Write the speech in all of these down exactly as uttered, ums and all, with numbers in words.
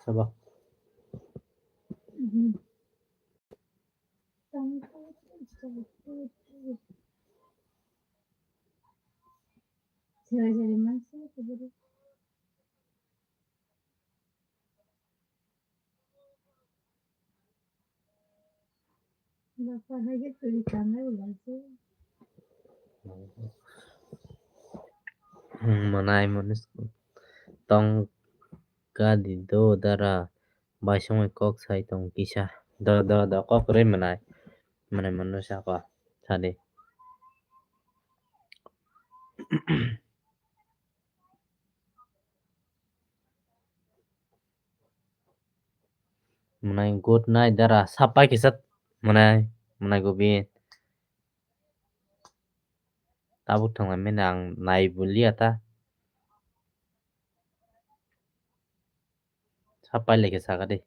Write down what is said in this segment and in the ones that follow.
Sabo. Hmm, mwnai mwnwi tong ka di do dara. Bai songwi kok sai tong kisa. Do, do, do, kok kwrwi mwnai. Mwnai mwnwi saka. Sadi. Mwnai good night dara. Sapai kisa mwnai, mwnai gobi. Tabuk thanglaimani ang nai bulia ta. Sapai leke saka de.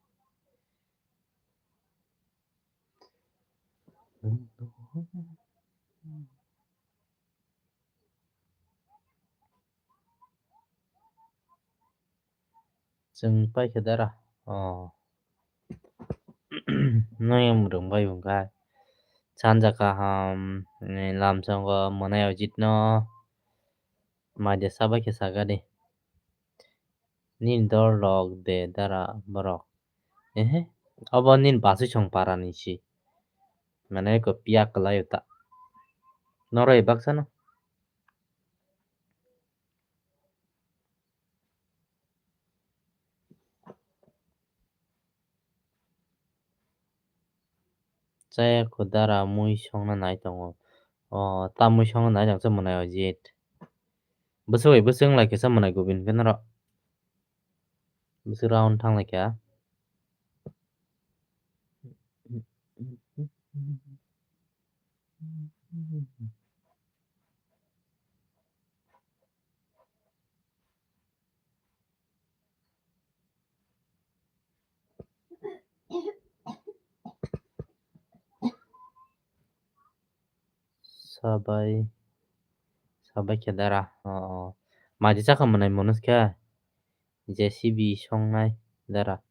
Chwng paikha dara. Oh. Nang yang mwrwng bai wngkha. Sanja kaham, ni lamsongo mwnai ojit no. Maide sabai khe saka de. Nini dol rok de dara borok. Ehe, obo nini basui song para ni si. Mane ko piya kwlai ta. Noroi baksa no. Chaya kho dara mui songna nai tongo. O, ta mui songna nai tong se mwnai o jit. Bwswk bai bwswk wng lai khe se mwnai gubin khe norok. Bwswk round thang lai kha. Sabai, sabai khe dara. O, o. Maji chakha mwnai monus khe. J C B songnai dara.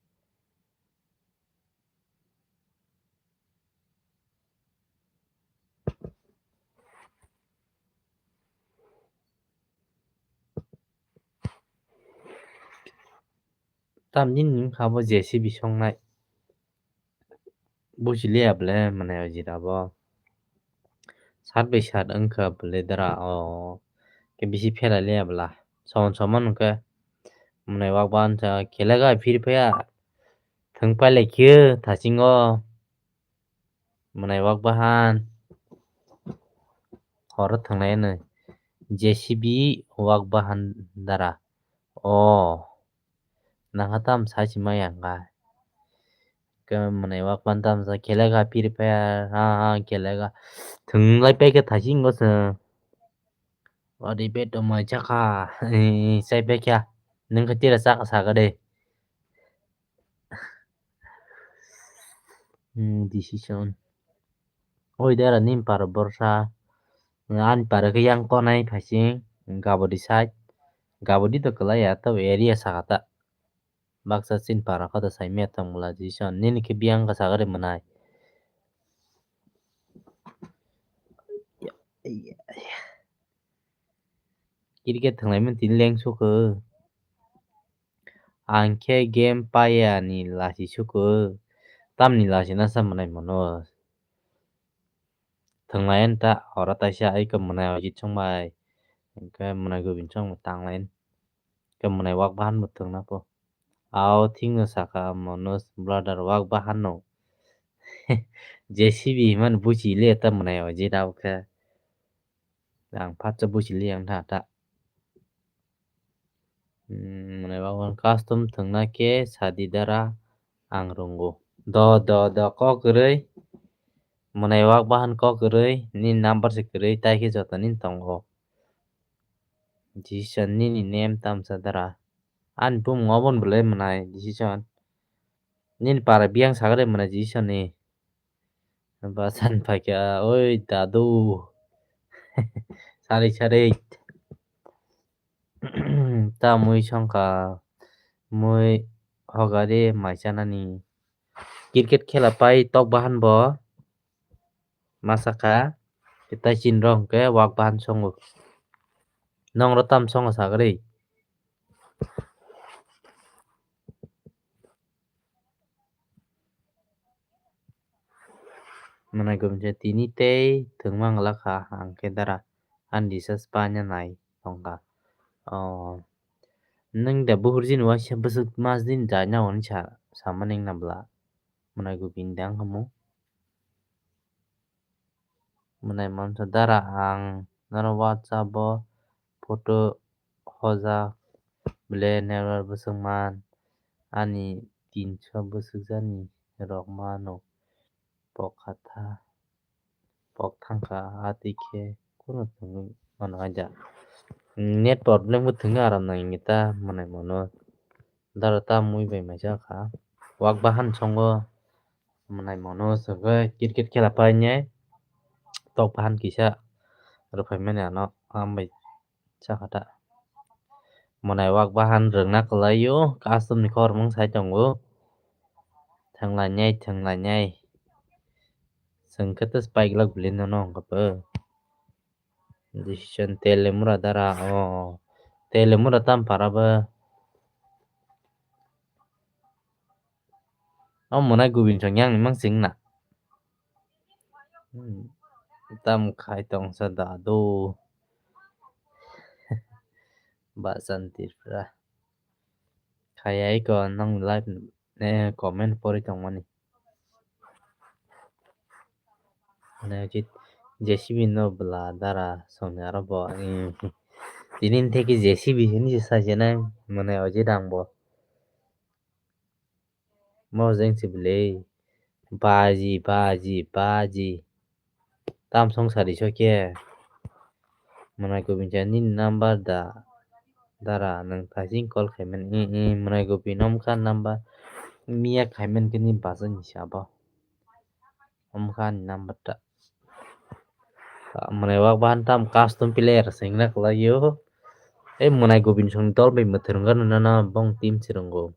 Tamni wngkha bo J C B songnai. Buji liya bole mwnai o jira bo. Sat bai sat wngkha bole dara o. Khe bisi phela liya bwla. Soman soman hwnkhe mwnai wak ban cha khelega phir phaiya. Thwng pailai khe thasingo. Mwnai wak bahan. Horo thwnglai nw. J C B wak bahan dara. O. Nangha tam sai si maya wngkha. Khe mwnai wak bahan tam sa khelega phir phaiya. Ha ha khelega. Thwnglai paikhe thasingo se. Ori peto mai chakha. Chai paikha. Nwng khe tira chakha saka de. Hmm, decision. Oi dara nim paro borsa. Ani paro khe yang konai phaising. Gabodi side. Gabodi to kwlai ya, to area saka ta. Baksa chin paro kha to sai mia tong bwla decision. Nini khe biyang kha saka de mwnai. Cricket thwnglai mani tini leng sukho. Ang khe game paiya ni lasi sukho. Tamni lasi na sa mwnai mano. Thwnglai ta oro taisa ai khe mwnai ojit song bai. Hwnkhe mwnai gubin song tanglai. Khe mwnai wak bahan bo thwngna po. Ao thik no saka mano brother wak bahan no. J C B himani buchi le ta mwnai ojit ao khe. Ang phatsa busi liya wngkha ta. Hmm, mwnai wak bahan custom thwngna khe sadi dara Ang rungo. Do, do, do, kok kwrwi. Mwnai wak bahan kok kwrwi. Nini number se kwrwi, tai khe joto nini tongo. Decision nini name tamsa dara. Ani bumung obo ni bwlai mwnai decision. Nini para biyang sagre mwnai decision ni. Basan phaikha, oi dadu. Sari sari. Ta mui songkha, mui hogari mai chanani. Cricket khela pai tok bahan bo. Masakha, kita chin rong ke wak bahan songo. Nong ro tam songo sagri. Mwnai gubinsa tini tei thwngmang lakha ang khe dara ani disas panya nai tongkha. O nwng da buhur jin waisa bwswk mas din jai na hwn sa samani wngna bwla. Mwnai gubin dang hamu. Mwnai mansa dara ang nono WhatsApp o photo hoja ble nebar bwswk man ani tinso bwswk jani rok mano pok khatha pok thangkha ati khe kuno thwngwi mano aja net problem bo thwngwi aram nang ta mwnai mano. Dara ta mui bai mai jakha. Wak bahan songo mwnai mano sogwi cricket khela painai tok bahan kisa rwphaimani ano ambai sakha ta. Mwnai wak bahan rwngna kwlaio custom ni khormwng sai tongo. Thwnglainai thwnglainai. Chwng khe tei spike lak bwlwi nono wngkha bo. Decision Telemura dara o. Telemura tam para bo. O mwnai gubin song yang mang sing na. Hmm. Tam khai tong sa da do. Ba santir pra. Khai ai ko nang live ne comment pori tong mani. Mane ojit J C B no bwla dara songni aro bo, eh, tini theke J C B hini se sajana mane ojit ang bo. Mo jeng se bwle baji, baji, baji. Tam song sari so khe. Mwnai gubin cha nini number da dara nwng thaising call khaimani, eh, eh, mwnai gubin omkha number miya khaimani khe nini basa ni sabo. Omkha ani number ta. Mwnai wak bahan tam custom player sengna kwlaio. Ei mwnai gubin song dol bai mwthwrwng gano nana bong team se rwngo.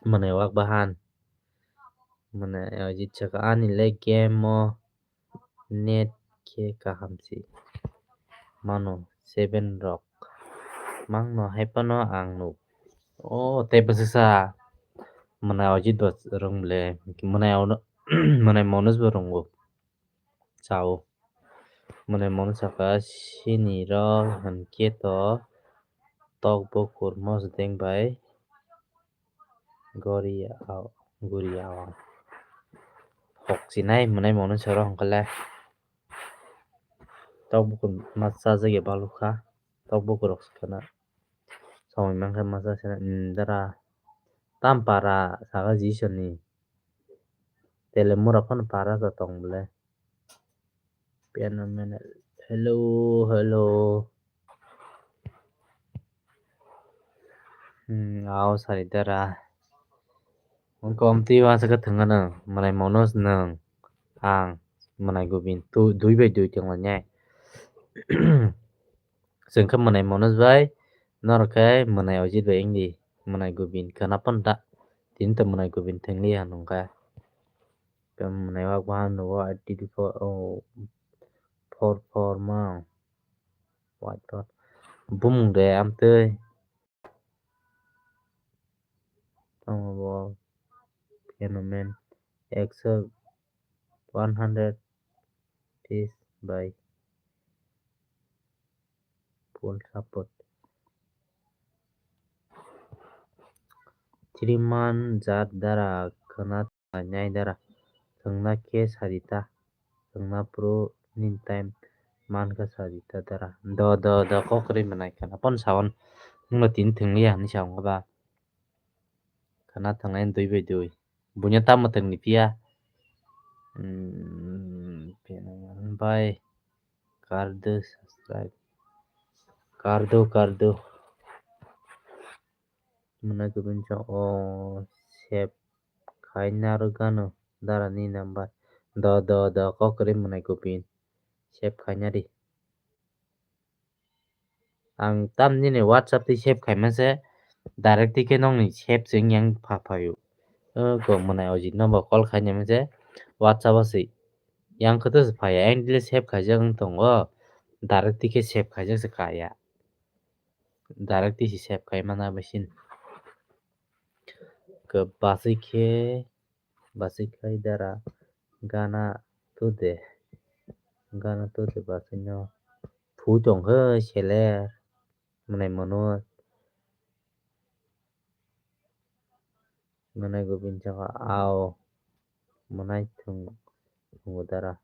Mwnai wak bahan. Mwnai ojit saka ani le game o net khe kaham se. Mano seven rok. Mangno hai phano ang nuk. O tei bwswksa. Mwnai ojit bo rwng ble. Mwnai ono, mwnai monus bo rwngo. Chao. Mwnai monus saka sini rok hwn khe to tok bo kurmo sdeng bai. Gori ao, gori ao. Hok sinai mwnai monus saka hwn khe le. Tok bukur ma chajak ya balukha. Tok bukur rok se kheno. Songwi mankhe masa se, hmm, dara. Tam para saka jisoni. Telemura phano para to tong bole. Piano man, hello, hello. Hmm, ao sari dara. Wngkha omtwi uansukha thwngkha nwng, mwnai monus nwng, ang, mwnai gubin, tu, dui bai dui tonglainai. Chwng khe mwnai monus bai, norok khe mwnai ojit bai wngdi, mwnai gubin khwna phano da, tini to mwnai gubin thwngli ya nungkha. Tei mwnai wak bahan nugo I D D four, oh, four four ma, white dot. Bumung de amtwi. Tamo bo phenomen ekso, one hundred piece by full support. Three month jat dara khwna. Nai dara. Thwngna khe sadi ta. Thwngna phuru nini time mankha sadi ta dara. Do, do, do, kok kwrwi mwnai khwna. Phone sound wngno tini thwngliya hinwi sa wngkha ba. Khna thangnai dui bai dui. Buino tamo thangni phiya. Hmm, phiya nang bai. Kardu subscribe. Kardu, kardu. Mwnai kubin sa o save khai narwk gano dara ni number. Do, do, do, kok kwrwi mwnai kubin. Save khai nari. Ang tam nini WhatsApp twi save khaima se direct twi khe nokni save se wng yang pha phaio. O go mwnai Ojit no bo call khainai se WhatsApp o se yang khe to se phaiya, ang tile save khaijak wng tongo, direct twi khe save khaijak se kaya. Direct twi se save khai mana bai sin. Khe bachwi khe, bachwi khai dara gana tude, gana tude bachwi no phu tong khe sele mwnai mono. Mwnai kubin saka ao mwnai thung, thungo dara.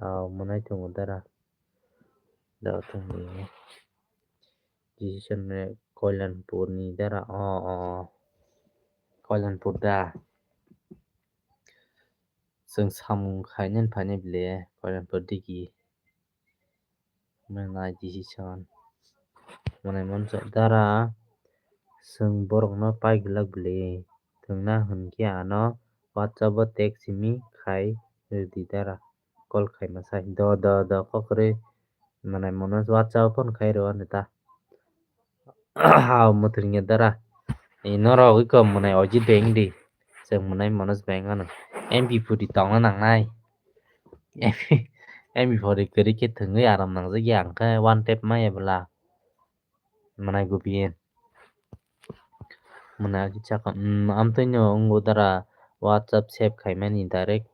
Ao mwnai thungo dara. Da thung ni. Jisisonne Kalyanpur ni dara. O, o, o. Kalyanpur da. Chwng samung khainani phainai bile Kalyanpur digi. Mwnai decision. Mwnai mansa dara chwng borokno pai glak bili. Thwngna hwnkhe ano WhatsApp o text simi khai rwdi dara. Call khaima sai. Do, do, do, kok kwrwi. Mwnai mono WhatsApp o phone khai rw ani ta. Ha, mwthwngya dara. Norok iko mwnai Ojit bai wngdi. Chwng mwnai Manoj bai wngano. M P forty tongna nangnai. M P forty kwrwi khe thwngwi aram nangjak ya, hwnkhe one tap maya bwla. Mwnai Gobind. Mwnai Ojit saka, "Hmm, amtwino wngbo dara WhatsApp save khaimani direct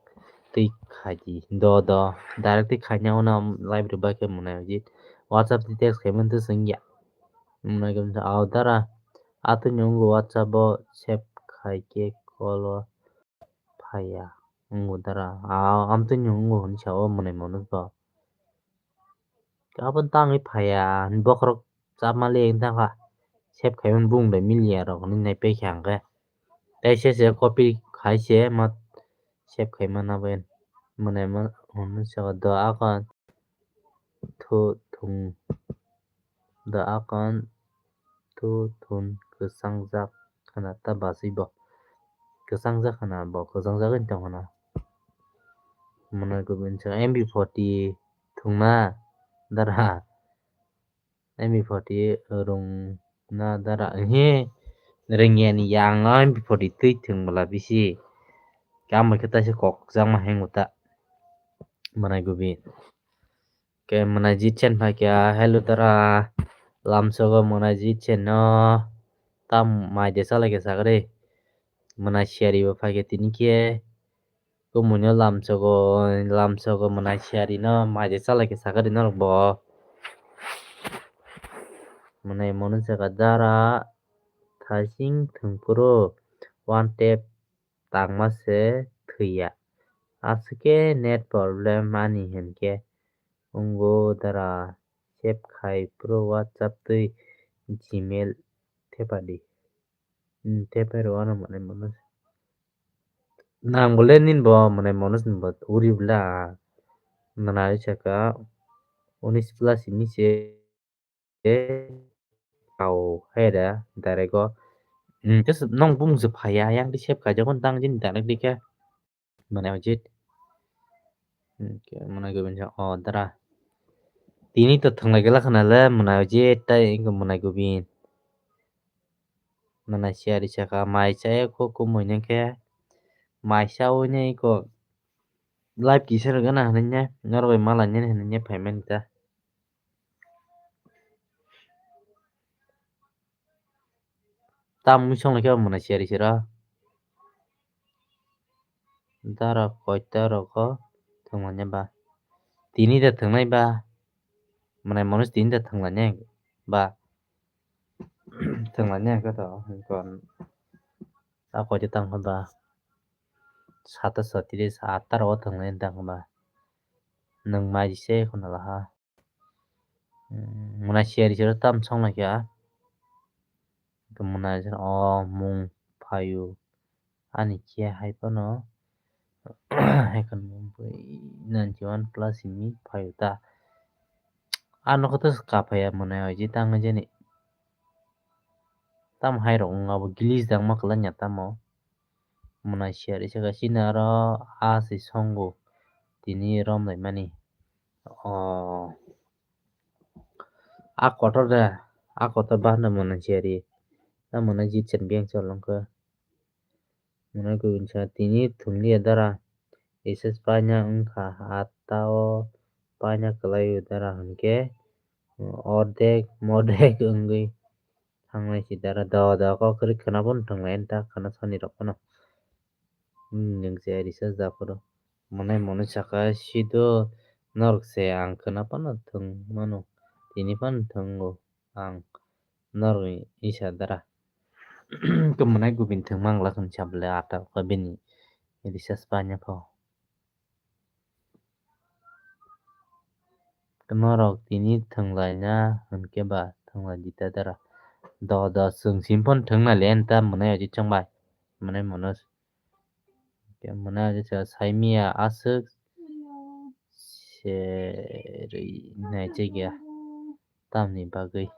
twi khaidi." Do, do. Direct twi khaina uno live rwbai khe mwnai Ojit. WhatsApp twi text khaimani twi swngya. Mwnai Gobind sa, "Ao dara, atwino wngbo WhatsApp o save khai khe call o phaiya." Wngbo dara, "Ao amtwino wngbo," hwnwi sa o mwnai Manoj bo. Aboni tangwi phaiya, bokhorok chapma le wng tangkha. Save khaimani bumung bai miliya rok hinwi naipaikha hwnkhe. Tei sese copy khai se ma save khaimani abo mwnai ma hwnwi saka do akon thu thung do akon thu thun kwchangjak khwna ta bachwi bo. Kwchangjak khwna bo, kwchangjagwi tong khwna. Mwnai Gobind saka M P forty thungna dara. M P forty rwngna dara, he, rwngya ni yang o M P forty twi thwng bwla bisi. Kamo khe taisa kok jakma hwngo ta. Mwnai Gobind. Khe mwnai Jitsen phai khe, "Hello dara, lamsogo mwnai Jitsen no tam mai de salai khe sakre." Mwnai Siyari bo phai khe tini khe Kumui no lamsogo, lamsogo mwnai Siyari no mai de salai khe sakari norok bo. Mwnai Manoj saka dara thasing thwngphuru one tap tangma se thwiya. Aswk khe net problem ani hinkhe wngbo dara save khai phuru WhatsApp twi Gmail thepadi. Hmm, thepai rw ano mwnai Manoj. Nang bole nini bo mwnai Manoj ni bo uri bwla. Mwnai saka unis plus ni se kau hai da direct o. Hmm, just nong bung se phaiya, yang di save kaijakgo tang jin direct di khe. Mwnai Ojit. Hmm, khe mwnai Gobind sa, "O dara. Tini to thwnglai gala khna le mwnai Ojit, tai wngkha mwnai Gobind." Mwnai Siyari saka, "Mai chaya kho kumui nang khe, mai chaui nai kho live kisa rwgana hinwi ne, norok bai malainani hinwi ne phaimani ta." Tam mui song lai khe mwnai Siyari sero. Dara koita rok o thwngmanya ba. Tini da thwngnai ba. Mwnai Manoj tini da thwngmanya ba. Thwngmanya khe to kon. A koita tang kha ba. Sata satris atta rok o thwngnai tang kha ba. Nwng mai se khuna laha. Hmm, mwnai Siyari sero tam song lai kha. Mwnai sero o mung phaio. Ani khe hai phano hai kheno ninety one plus hinwi phaio ta. Ano khe to kaphaiya mwnai oji tangwi jani. Tamo hai rok wng abo glitch dangma kwlanya tamo. Mwnai share isa ka chini aro a se songo tini rom lai mani. O a kotor da, a kotor bahna mwnai share. Ta mwnai jit chen beng chol wngkha. Mwnai kubun sa tini thumliya dara S S paina wngkha, ata o paina kwlaio dara hinkhe ordek modek wngwi thanglai si dara do do kok kwrwi khwna phano thwnglai ta khwna sani rok phano. Hmm, nwng se risa japhuru mwnai mwnai saka sido norok se ang khwna phano thwng mano tini phano thwngo ang norokni isa dara. Khe mwnai kubun thwng mangla khwna sa bwle ata khe bini recharge paina pho. Norok tini thwnglaina hinkhe ba thwnglai di ta dara. Do do chwng sim phano thwngna le ta mwnai oji chwng bai. Mwnai mono. Khe mwnai oji chwng saimiya aswk se rwi nai chegya. Tamni bagwi.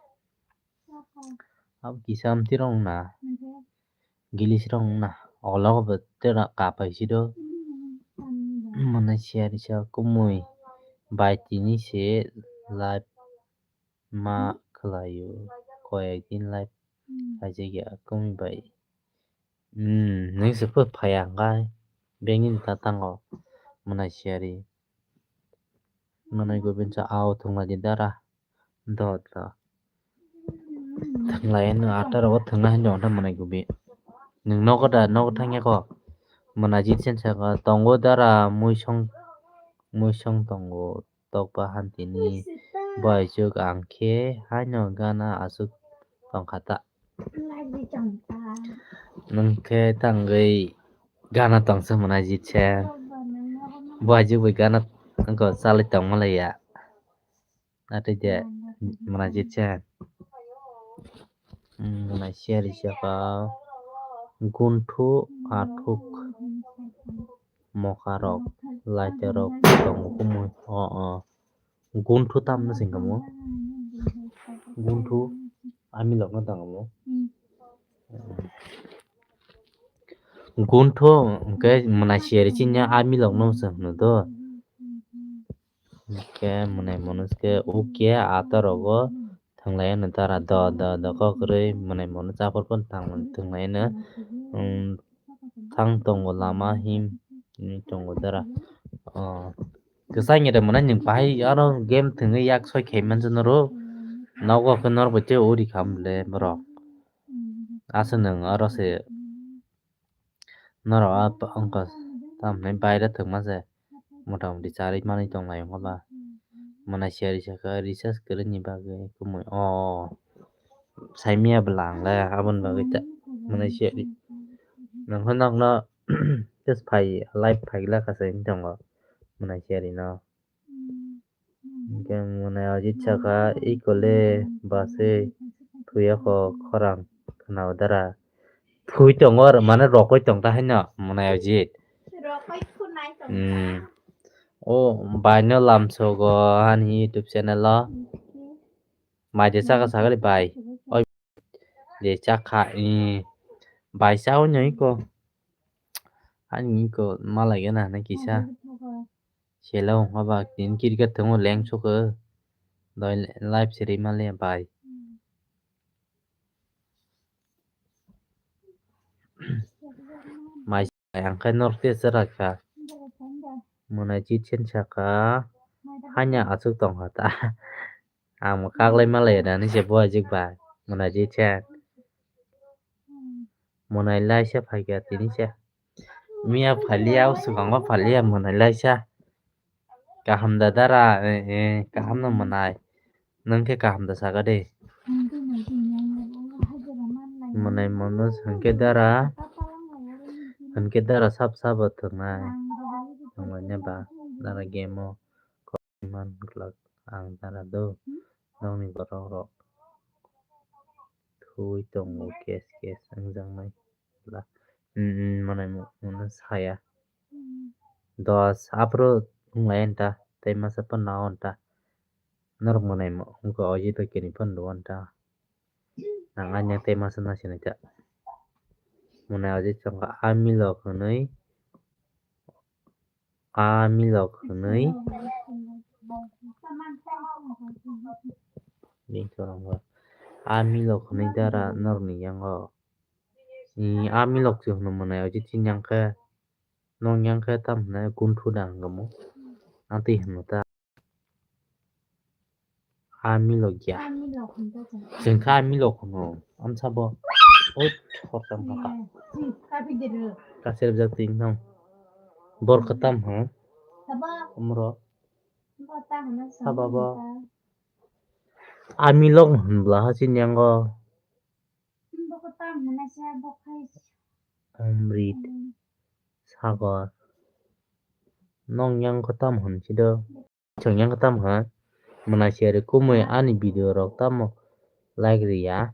Abo kisa amtwi rok na. Gilis rok wngna olo bo tera kapai si do. Mwnai siyari sa kumui bai tini se live ma khlaio, koyek din live khaijak ya kumui bai. Hmm, nwng se phai phaiya hwnkhe bengni ta tango mwnai siyari. Mwnai gubin sa ao thwngla di dara. Do do. Thwnglai no ata rogo thwngna hinwi ongtha mwnai gubi. Nwng nogo da, nogo thangya kho. Mwnai jit sen saka tongo dara muisong, muisong tongo tokba hantini. Bai chuk ang khe haino gana aswk tongkha ta. Nwng khe tangwi gana tongsa mwnai jit sen. Bai chuk bai gana wngkha chalai tongma laiya. Atwi de mwnai jit sen. Mwnai siyari saka gunthu athuk mokarok laitarok tongo kumui o o gunthu tamno singkamo gunthu amilokno tangamo gunthu hwnkhe mwnai siyari chini amilokno se hwno do. Hwnkhe mwnai mono khe ukya ata rogo thwnglai ano dara do do do kok kwrwi mwnai mono chaphar phano thang thwnglai ano thang tongo lama him hinwi tongo dara. Kwchangni rw mwnai nwng bahai aro game thwngwi yak soi khai manjak noro nogo khe norok bai tei uri kha bwle borok aswk nwng oro se. Norok a wngkha tamhinai baire thwngma se mota moti charwi manwi tonglai wngkha ba mwnai siyari saka recharge kwrwini bagwi kumui o saimaya bwla ang le aboni bagwi ta mwnai siyari nokha nokno just phai live phaikla kasa wng tongo mwnai siyari no. Hwnkhe mwnai ajit saka ikole baswi thuyakho khorang khwnao dara. Thui tongo aro mane rokoi tongta haino mwnai ajit. Rokoi khunai tongta. Hmm. O baino lamsogo ani YouTube channel o. Mai de saka sakali bai. Oi de chakha i. Bai sao nyo iko. Ani iko malai gana na kisa. Selo wngkha ba tini cricket thwngwi leng sukha. Doi live se rima le bai. Mai ang khe norok tei chwrai kha. Mwnai jit sen saka hanya aswk tongkha ta. Ang bo kaklai malai da hinwi se buajik bai. Mwnai jit sen. Mwnai laisa phaikha tini se. Miya phalia, o swkango phalia mwnai laisa. Kaham da dara, eh, eh, kaham no mwnai. Nwng khe kaham da saka de. Mwnai mono hwnkhe dara, hwnkhe dara sap sabo thwngnai. Thwngmani ba dara game o. Man glak ang dara do nokni borok rok thui tongo kes kes wngjaknai. Hmm, hmm, manai mo-, mono saya. Dos, aphuru wnglai anta, tei masa phano nao anta. Norok manai mo-, wngkha o jito kini phano rw anta. Ang ani tei masa nasinai ta. Manai o jito wngkha a milok hwnwi. A milok hwnwi. Bini khorang bo. A milok hwnwi dara norokni yango. Ni a milok se hwnwi mwnai o jito yang khe. Nong yang khe tam hwnwi kunthu da hwnwi mo. Atwi hwnwi ta. A milok ya. Chwng kha a milok hwno. Amsa bo. O thortam kha. Kaser jak ting thong. Bor kha tam ha. Umro. Saba bo. A milok hwnbla ha chini yango. Amrit. Sagor. Nong yang kha tam hwn si do. Chwng yang kha tam ha. Mwnai siyari kumui ani video rok tamo like riya.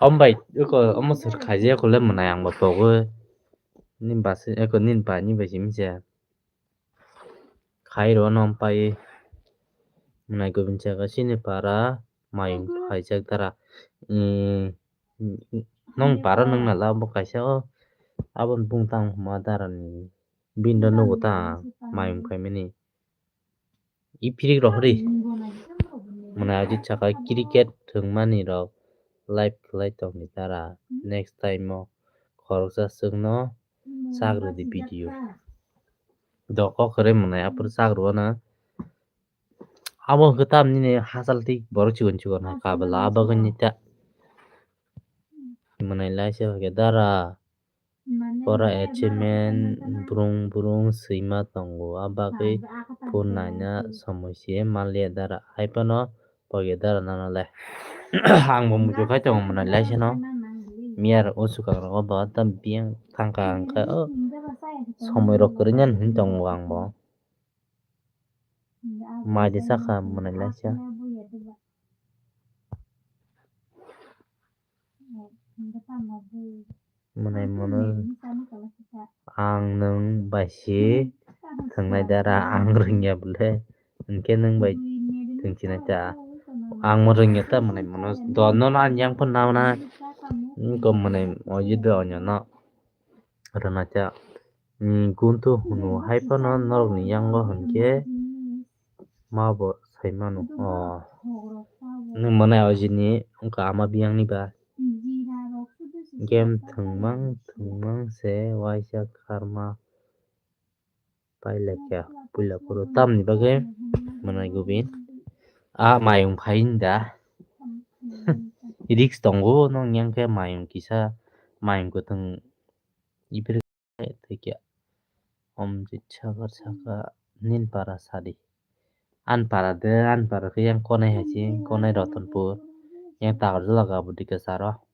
Om bai eko omo sir khaijak kole mwnai ang bo togwi. Ni basi eko nin pai ni bai simi se. Khai rw nw pai. Mwnai kubun saka chini para mayung phaijak dara. Nong para nung nala bo kaisa o aboni bung tang huma dara ni bini do nugo ta mayung phaimani. I phirik rok ri. Mwnai ajit saka cricket thwngmani rok live khlai tongni dara. Next time o khoroksa chwngno sak rwdi video. Do kok kwrwi mwnai aphuru sak rwna. Abo hwnkhe tamni hachal tik borok chikon chikon hai kabla abagwi nita. Mwnai laisa hwnkhe dara. Pora achievement brung brung swima tongo, abagwi phone naina somoi se manliya dara. Hai phano pogya dara nana le. Ang bo muchuk khai tongo mwnai laisa no. Miyar o swkang rogo bo tam biyang thangkha hwnkhe o somoi rok kwrwngya hwn tongo ang bo. Mai de saka mwnai laisa. Mwnai mono ang nwng bai si thwngnai dara ang rwngya bwle. Hinkhe nwng bai thwngchinai ta. Ang mo rwngya ta mwnai mono. Dono na yang phano nauna. Wngkha mwnai o jidra onyo no. Rwna cha. Ni guntu hwnwi hai phano norokni yango hwnkhe ma bo sai mano. O nwng mwnai o jini wngkha ama biyangni ba game thwngmang thwngmang se waisa kharma pailakya puila phuru tamni bagwi mwnai gubin a mayung phaini da. Risk tongo nong yang khe mayung kisa mayung kwthwng iphir. Thikya. Om jit sakar saka nin para sadi. An para de, an para khe yang konai hai si, konai Ratanpur. Yang takar jala gabo dika saro.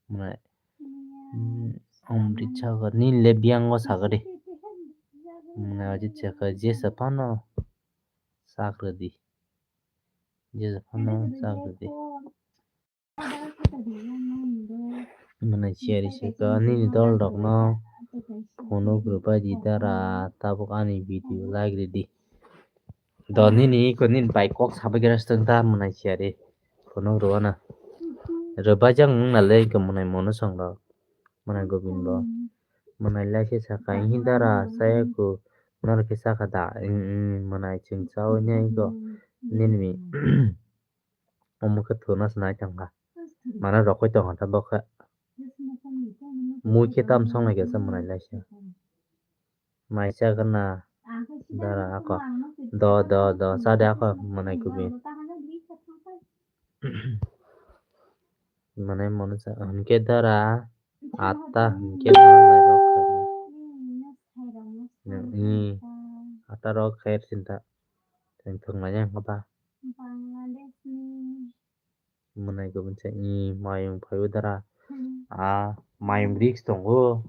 Mane, mm, om jit sakar nin le biang o sakari. Mane ajit sakar jesa phano sakradi. Jesa phano sakradi. Mwnai siyari sika nini dol rokno phunuk rwbai di dara tabuk ani video like ridi. Do nini iko nini bai kok sabai gra swtwng ta mwnai siyari phunuk rwano. Rwbaijak wng nale iko mwnai mono song rok mwnai gobin bo mwnai laisa saka hinwi dara saya ku norok khe saka da mwnai chwng chaui nai iko nini. Omo khe thuna se nai tongkha. Mane rokoi tongkha ta bokhe. Mui khe tam song lai khe se mwnai laisa. Mai chakna dara ako. Do, do, do, chade ako mwnai kubi. Mane mono sa, hinkhe dara. Atta hinkhe ma lai rok khaidi. Ni atta rok khair sinta. Teng thung manya hapa. Mwnai ko bunsa i mayung phaio dara. A mayung risk tongo.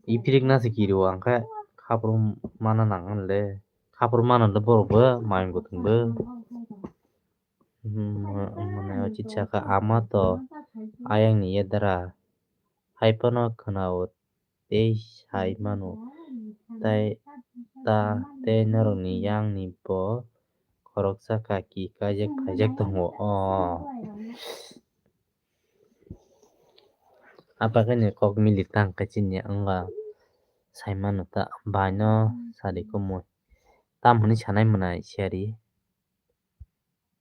I phirik na se kiri o angkhe khapru mana nang le. Khapru mana le borok bo mayung kutung bo. Hmm, mane o chit saka ama to ayang ni ye dara. Hai phano khwnao tei sai mano, tai ta tei norokni yangni bo khoroksa kaki kaijak phaijak tongo. O. Apa khe ni kok mili tang khe chini wngkha sai mano ta bai no sadi kumui. Tam hwnwi sanai mwnai siyari.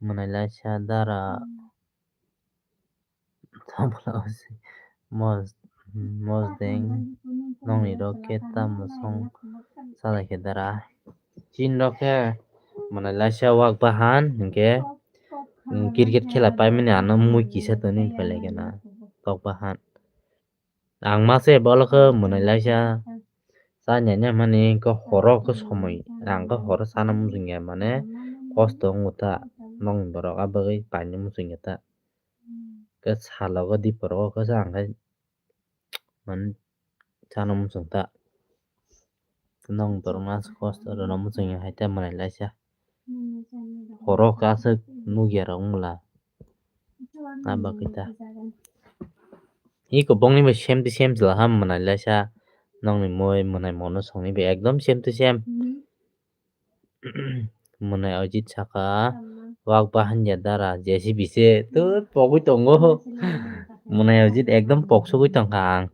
Mwnai laisa dara. Mos-, mosdeng nongni rok khe tamo song salai khe dara. Chin rok khe mwnai laisa wak bahan hinkhe, mm, cricket khela paimani ano mui kisa toni phailai khe na tok bahan. Ang mase bolo khe mwnai laisa chanya nya mani khe horo khe somoi ang khe horo sana muchungya mane kosto wngo ta nongni borok abagwi paina muchungya ta. Khe salogo dipor o khe ang khe man chana muchung ta. Nong dorma kosto rwna muchung ya hai ta mwnai laisa. Horo khe aswk nukya rok wngla. Abagwi ta. Iko bongni bai same to same chwla ha mwnai laisa. Nongni moi mwnai mono songni bai ekdom same to same. Mwnai Ajit saka, wak bahan ya dara, J C B se, tu pogwi tongo. Mwnai Ajit ekdom poksogwi tongkha ang.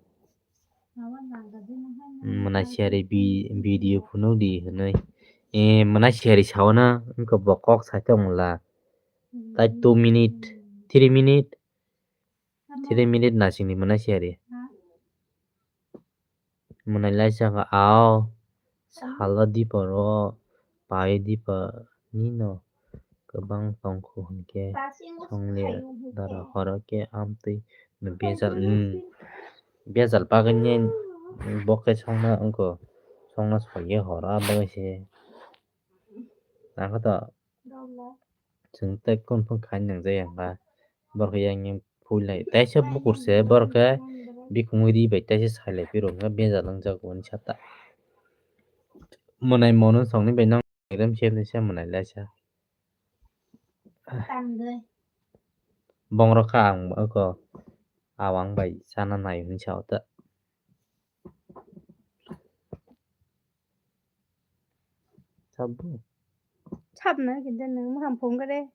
Mwnai siyari bi-, video phunuk di hwnwi. E, mwnai siyari sawana, wngkha bo kok sai tongmwla. Tai two minute, three minute, three minute nasingni mwnai siyari. Mwnai laisa kha, ao, salo dipor o, pai dipor nino kwbang tongkhu hinkhe, songler dara horo khe amtwi no bejal, hmm, bejal bagwi ni bo khe songna wngkho, songna sogwi horo aboni se. Ang khe to chwng tei confirm khai nangjak ya wngkha. Borok yang yang phui lai. Taisa bukur se borok khe bikungwi ri bai taisa sai lai phiro wngkha bejal wngjago ani sata. Mwnai mono songni bai nang ekdam siyam ni siyam mwnai laisa. Bongrok kha ang oko awang bai chana nai hwnwi sa o ta. Sabbo. Sabna kintu nwng moham phone kare.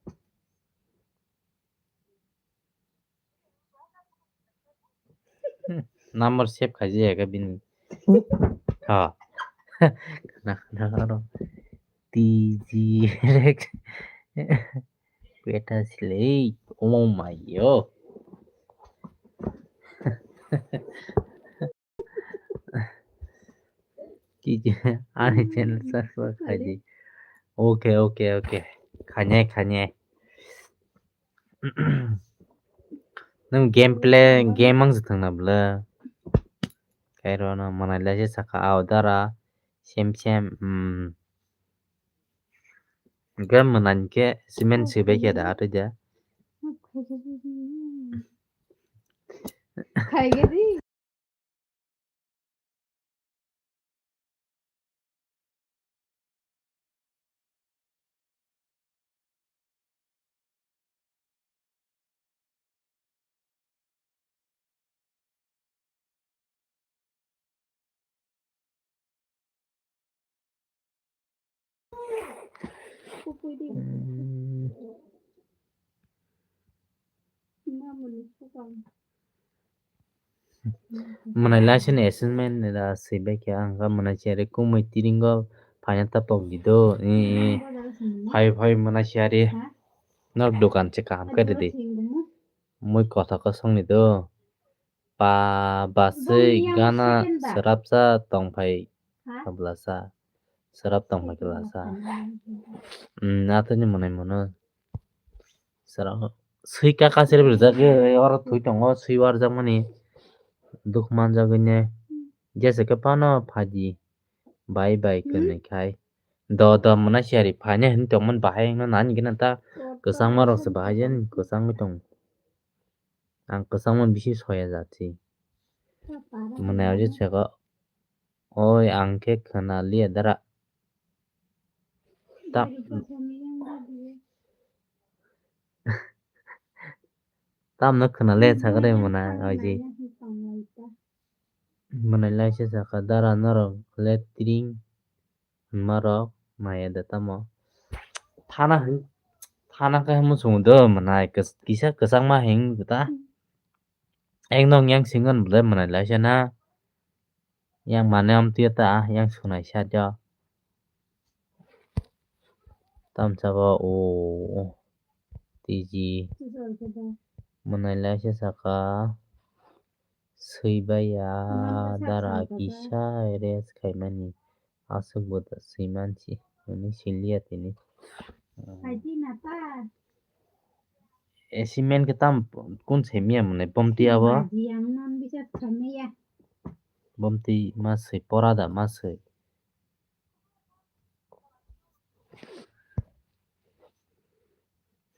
Number save khaijak ya khe bini. Ha. Khna, khna, aro. T G Rex. Beta silei. Oh my yo. Ki je, ani channel subscribe khai di. Okay, okay, okay. Khanye, khanye. Nang gameplay, game ang se thangna bwle. Kairo no mwnai lai se saka, au dara. Sem, sem, hmm. Game mwnai ke cement se bai ke da, atoi da. Khai ke di. Mwnai laisini assessment ni da swi bai khe ang kha mwnai siyari kumui tiringo phaina ta pok di do. Phai phai mwnai siyari norok dokan se kaham khe rwdi. Mui kotha kosong ni do. Pa baswi gana swrapsa tongphai khablasa. Swrap tongphai khablasa. Atwini mwnai mono. Swrap swi kaka se rijak oro thwi tongo swi warjak mani. Dukh manjak ne. Jesa khe phano phaidi. Bai bai kwnwi khai. Do do mwnai siyari phainai hwnwi tongmani bahai wngna nani gana ta kwchangma rok se bahai jani kwchangwi tong. Ang kwchangma bisi soya jati. Mwnai oje sego. Oi ang khe khwna liya dara. Ta-, tamno khwna le sakre mwnai oje. Mwnai laisa saka, dara norok le tring hwnma rok maya da tamo. Thana hin, thana khe muchung do mwnai kis-, kisa kwchangma hing ta. Ek nong yang singon bole mwnai laisa na. Yang mane amtwi ta, yang sunai sa jo. Tamsabo o, o, tiji. Mwnai laisa saka. Swi bai ya dara kisa rest khaimani. Aswk bo da swi mansi. Hwnwi siliya tini. Asimen khe tam kun semiya mwnai bomti abo. Bomti ma swi pora da ma swi.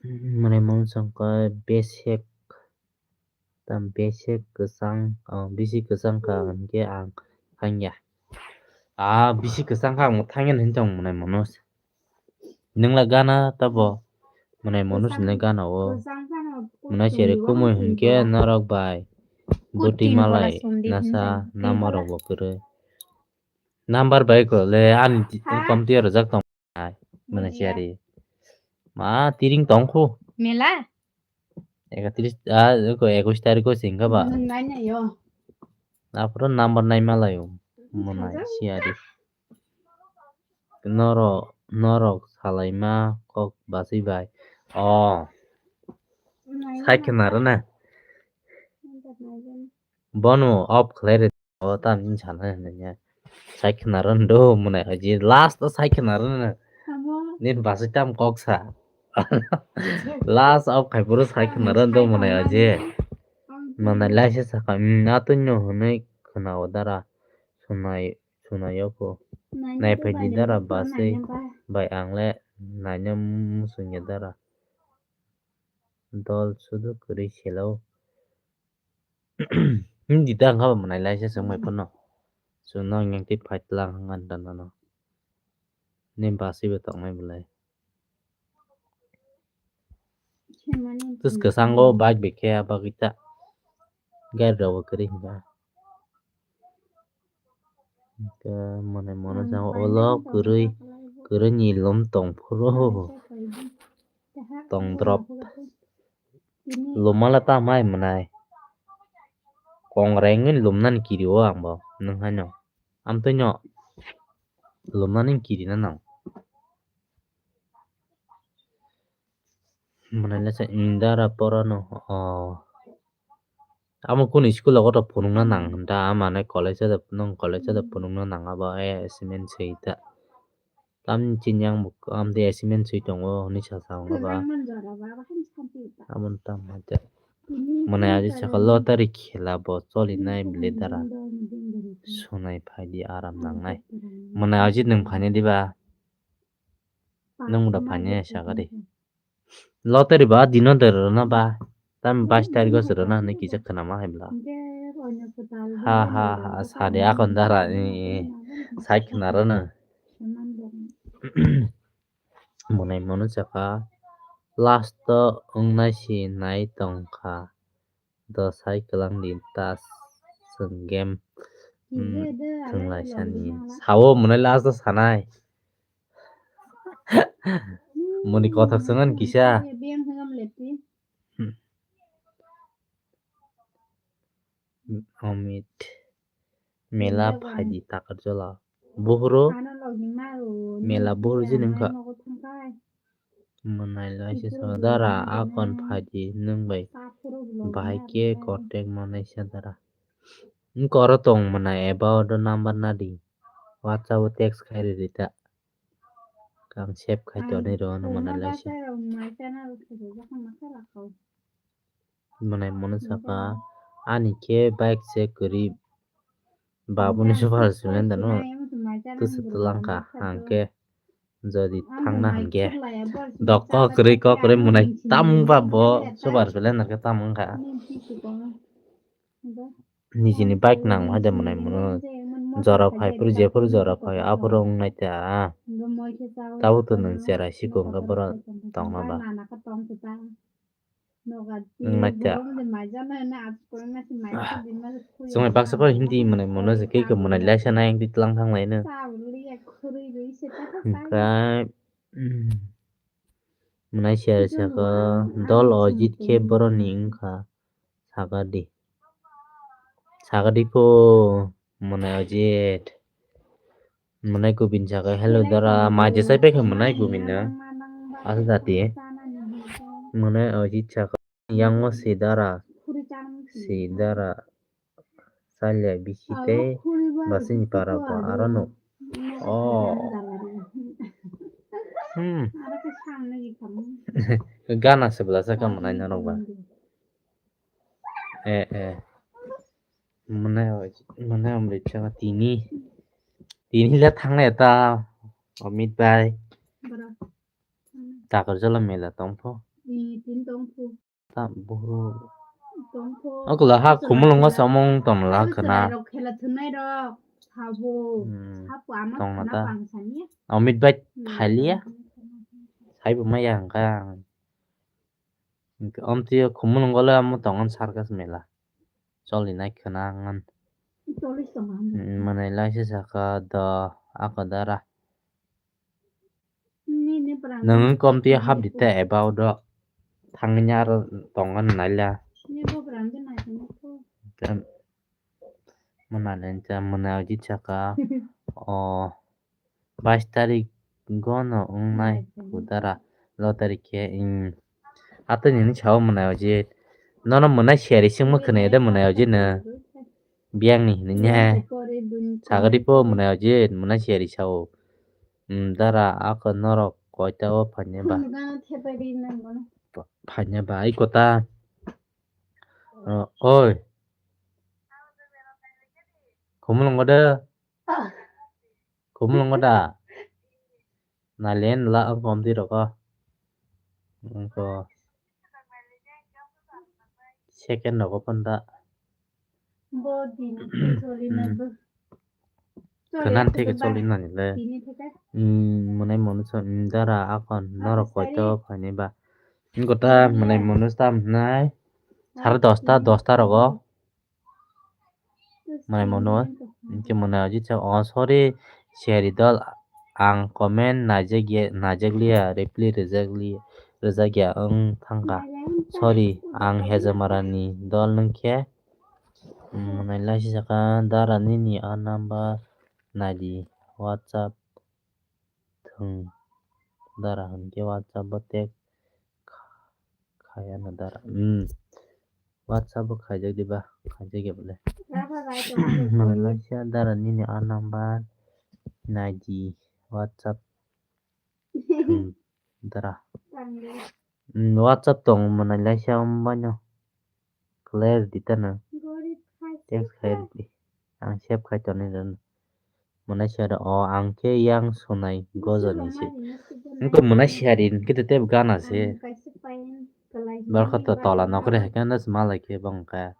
Mwnai mano songkha besek. Tam besek kwchang, oh, bisi kwchang kha hinkhe ang thangya. Ah, bisi kwchang kha ang thangya hinwi tong mwnai mano. Nwngla gana tabo mwnai mano sinai gana o. Mwnai sere kumui hinkhe norok bai. Buti malai nasa namarok bo kwrwi. Number bai ko le ani komti rojak tong. Mwnai siyari. Ma tiring tong khu. Mela? Ekatris, ah, ko ekush tarikh o singkha ba. Nai nai yo. Aphuru number nai malayo. Mwnai siyari. Norok, norok salaima kok baswi bai. Oh. Sai khna rwna. Bono off khlai rw. O tam hin sana hinwi ya. Sai khna rwna do mwnai hoji. Last o sai khna rwna. Nini baswi tam kok sa. Last off khai phuru sai khna rwna do mwnai hoji. Mwnai laisa saka, "Hmm, atwino," hwnwi khna o dara. Sunai, sunai o kho. Nai phaidi dara baswi bai ang le naina muchungya dara. Dol sudu kwrwi selo. Hindi ta wngkha ba mwnai laisa chwng bai phano. Chwngno wngya tei phaitlang wngkha da nono. Nini baswi bo tongnai belai. Tus kwchango bike bai khe bagwi ta. Gari rok bo kwrwi hinba. Hwnkhe mwnai mano jang ulo kwrwi, kwrwi ni lum tong phuru tong drop. Luma le tamo hai mwnai. Kong rengwi lumnani kiri o ang bo nwng haino. Amtwino lumnani kiri na nang. Mwnai le sa indara porano, oh. Amo kunu school o koto phunukna nang hinta, ama nai college o, nwng college o phunukna nang abo, eh, assignment swi ta. Tamni chini ang bo, am de assignment swi tongo, hwnwi sa sa wngkha ba. Amo tamo te. Mwnai aji saka lottery khela bo cholinai bwlwi dara. Sunai phaidi aram nangnai. Mwnai aji nwng phainai diba? Nwng da phainai saka de. Lottery ba dino de rwna ba. Tam bais tarikh o se rwna hinwi kisa khwnama hai bwla. Ha, ha, ha, sadi akon dara, eh, eh, sai khna rwna. Mwnai mano saka last o wngnai si nai tongkha. Do sai kwlangdi ta chwng game, hmm, thwnglaisani. Sao mwnai last o sanai. Moni kothok swngan kisa. Hmm. Amit. Mela phaidi Takarjala. Buhuru. Mela buhuru jini wngkha. Mwnai laisa saka dara akon phaidi nwng bai. Bahai khe contact manaisa dara. Wngkha oro tong mwnai eba oro number nadi. WhatsApp o text khai rwdi ta. Kang save khai tonwi rw ano mwnai laisa. Mwnai mano saka ani khe bike se kwrwi babuni super splendor no twswk twlang kha hwnkhe jodi thangna hwnkhe dok kok kwrwi kok kwrwi mwnai tam wngba bo super splendor khe tam wngkha. Nijini bike nang hai de mwnai mano jora phai phuru jephuru jora phai aphuru wngnai ta tabuk to nwng cherai sikung khe borok tongma ba. Wngnaikha. Chwngno baksa kok Hindi mwnai mono se kei khe mwnai laisa nai wngwi tlang thang laino. Hwnkhe, mm, mwnai siyar saka dol Ojit khe boroni wngkha. Sakadi. Sakadi po mwnai Ojit. Mwnai Gobin saka, "Hello dara, mai jesai paikha mwnai Gobin no." Asa jati. Mwnai Ojit saka, "Yang o si dara, si dara, salya bisi tei basini para bo aro no." Oh. Hmm. Gana se bwlasa ka mwnai norok ba. Eh, eh. Mwnai o, mwnai o mri chama tini. Tini le thangnai ta Amit bai. Bra. Takarjala mela tongpho. Ni tin tongpho. Ta boro. Tongpho. Okla ha khumulungo samung tongla khana. Rok khela thunai rok. Sabo. Hmm. Sabo ama tongna khana ta. Pang sani. Amit bai. Hmm. Phalia. Saibo maya hwnkha. Hwnkhe omtwi o khumulwngo le omo tongo circus mela. Cholinai khwna wngmani. Cholish tongo. Mm, mwnai laisa saka do ako dara. Nini pran. Nwng wngkhe omtwi hapdi te eba o do. Thangwi aro tongo naila. Nini bo pran de nai tongkho. Mwnai laisa mwnai Ojit saka o. Bais tarik gono wngnai kudara lottery khe, mm. Atwini sao mwnai Ojit. Nono mwnai siyari singmo khwnaya de mwnai Ojit no. Biyangni hinwi ne. Sagadi po mwnai Ojit, mwnai siyari sao. Mm, dara ako norok koita o phainai ba. Phainai ba, ai kota. O, oi. Khumulwngo de. Khumulwngo da? Nalen la ang komti roko. Angko second roko panda. Bo din choli na bo. Kanan theke choli na nile. Tini theke. Hmm, mwnai mwnwi so, hmm, dara akon norok koito phainai ba. Angko ta mwnai mwnwi tam hnai. Sare dosta, dosta roko. Mwnai mwnwi, hwnkhe mwnai Ojit sa, "Oh, sorry, siyari dol, ang comment naijak ya, naijak liya, reply rijak li-, rijak ya wng thangkha. Sorry, ang Hejamarani dol nung khe." Mwnai laisi saka, "Dara nini a number naidi, WhatsApp thwng." Dara hwnkhe WhatsApp o text kha-, khayano dara. Hmm. WhatsApp o khaijak diba, khaijak ya bole. Mwnai laisa dara nini a number naidi WhatsApp. Hmm, dara. Hmm, WhatsApp tong mwnai laisa ombano. Clear di tano. Text khair di. Ang save khai tonwi rwno. Mwnai siyari o ang khe yang sunai gojani se. Wngkha mwnai siyari hwnkhe tei gana se. Borok khe to tola nokre hai khe no se malai khe bo wngkha.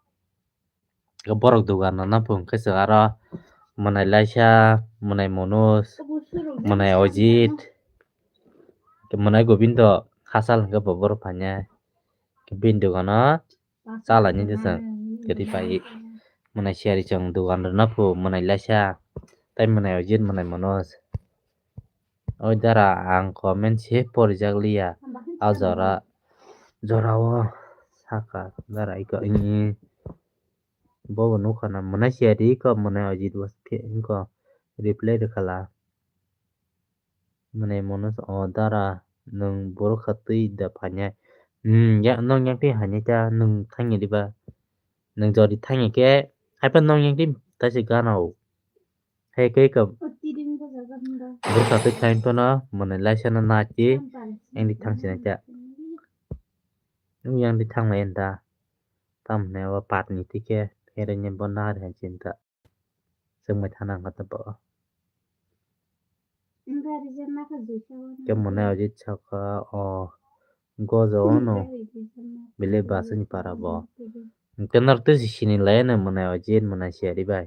Borok dugan rwna phung khe se aro mwnai laisa, mwnai Manoj, mwnai Ojit, mwnai Gobindo hachal hwnkhe bo borok phainai. Bini dogano chalani de chwng kwrwi pai mwnai siyari chwng dugan rwna phu mwnai laisa tei mwnai Ojit mwnai Manoj. Oi dara ang comment se porijak liya a jora, jorao saka dara iko ini bobo nukha na mwnai siyari iko mwnai Ojit bo reply rwkhala. Mwnai Manoj o dara nwng borok kha twi da phainai. Hmm, ya, nwng yang twi hainai ta nwng thangya diba? Nwng jodi thangya khe, haiphano nwng yang twi taisa gana o. Hai khe ka borok kha twi thang phano mwnai laisa no na twi yang twi thang sinai ta. Nwng yang twi thang nai ta. Tamo hwnwi o patni twi khe pherengni bo nari hai chinta. Chwngbai thana wngkha ta bo. Khe mwnai Ojit saka o gojo ono belai basani para bo. Hwnkhe norok twi se sini lai no mwnai Ojit mwnai siyari bai.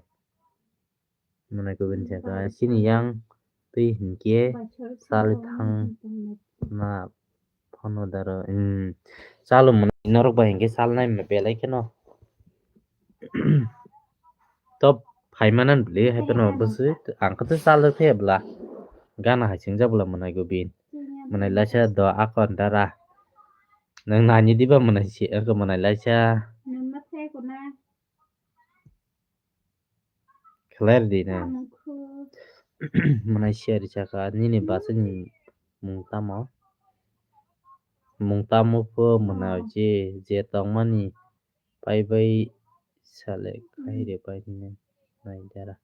Mwnai Gobindo saka chini yang twi hinkhe chali thang na phano daro. Hmm. Chalo mwnai. Norok bai hinkhe salnai belai kheno. Top phaimana bwlwi hai phano bwswi ang khe salrwkhe bwla. Gana hai swngjak bwla mwnai gubin. Mwnai laisa do akon dara. Nwng nani diba mwnai si, ako mwnai laisa. Khlai rwdi na. Mwnai siyari saka nini bwswkni mung tamo? Mung tamo pho mwnai je, je tongmani pai bai sale khai rwbai nai dara.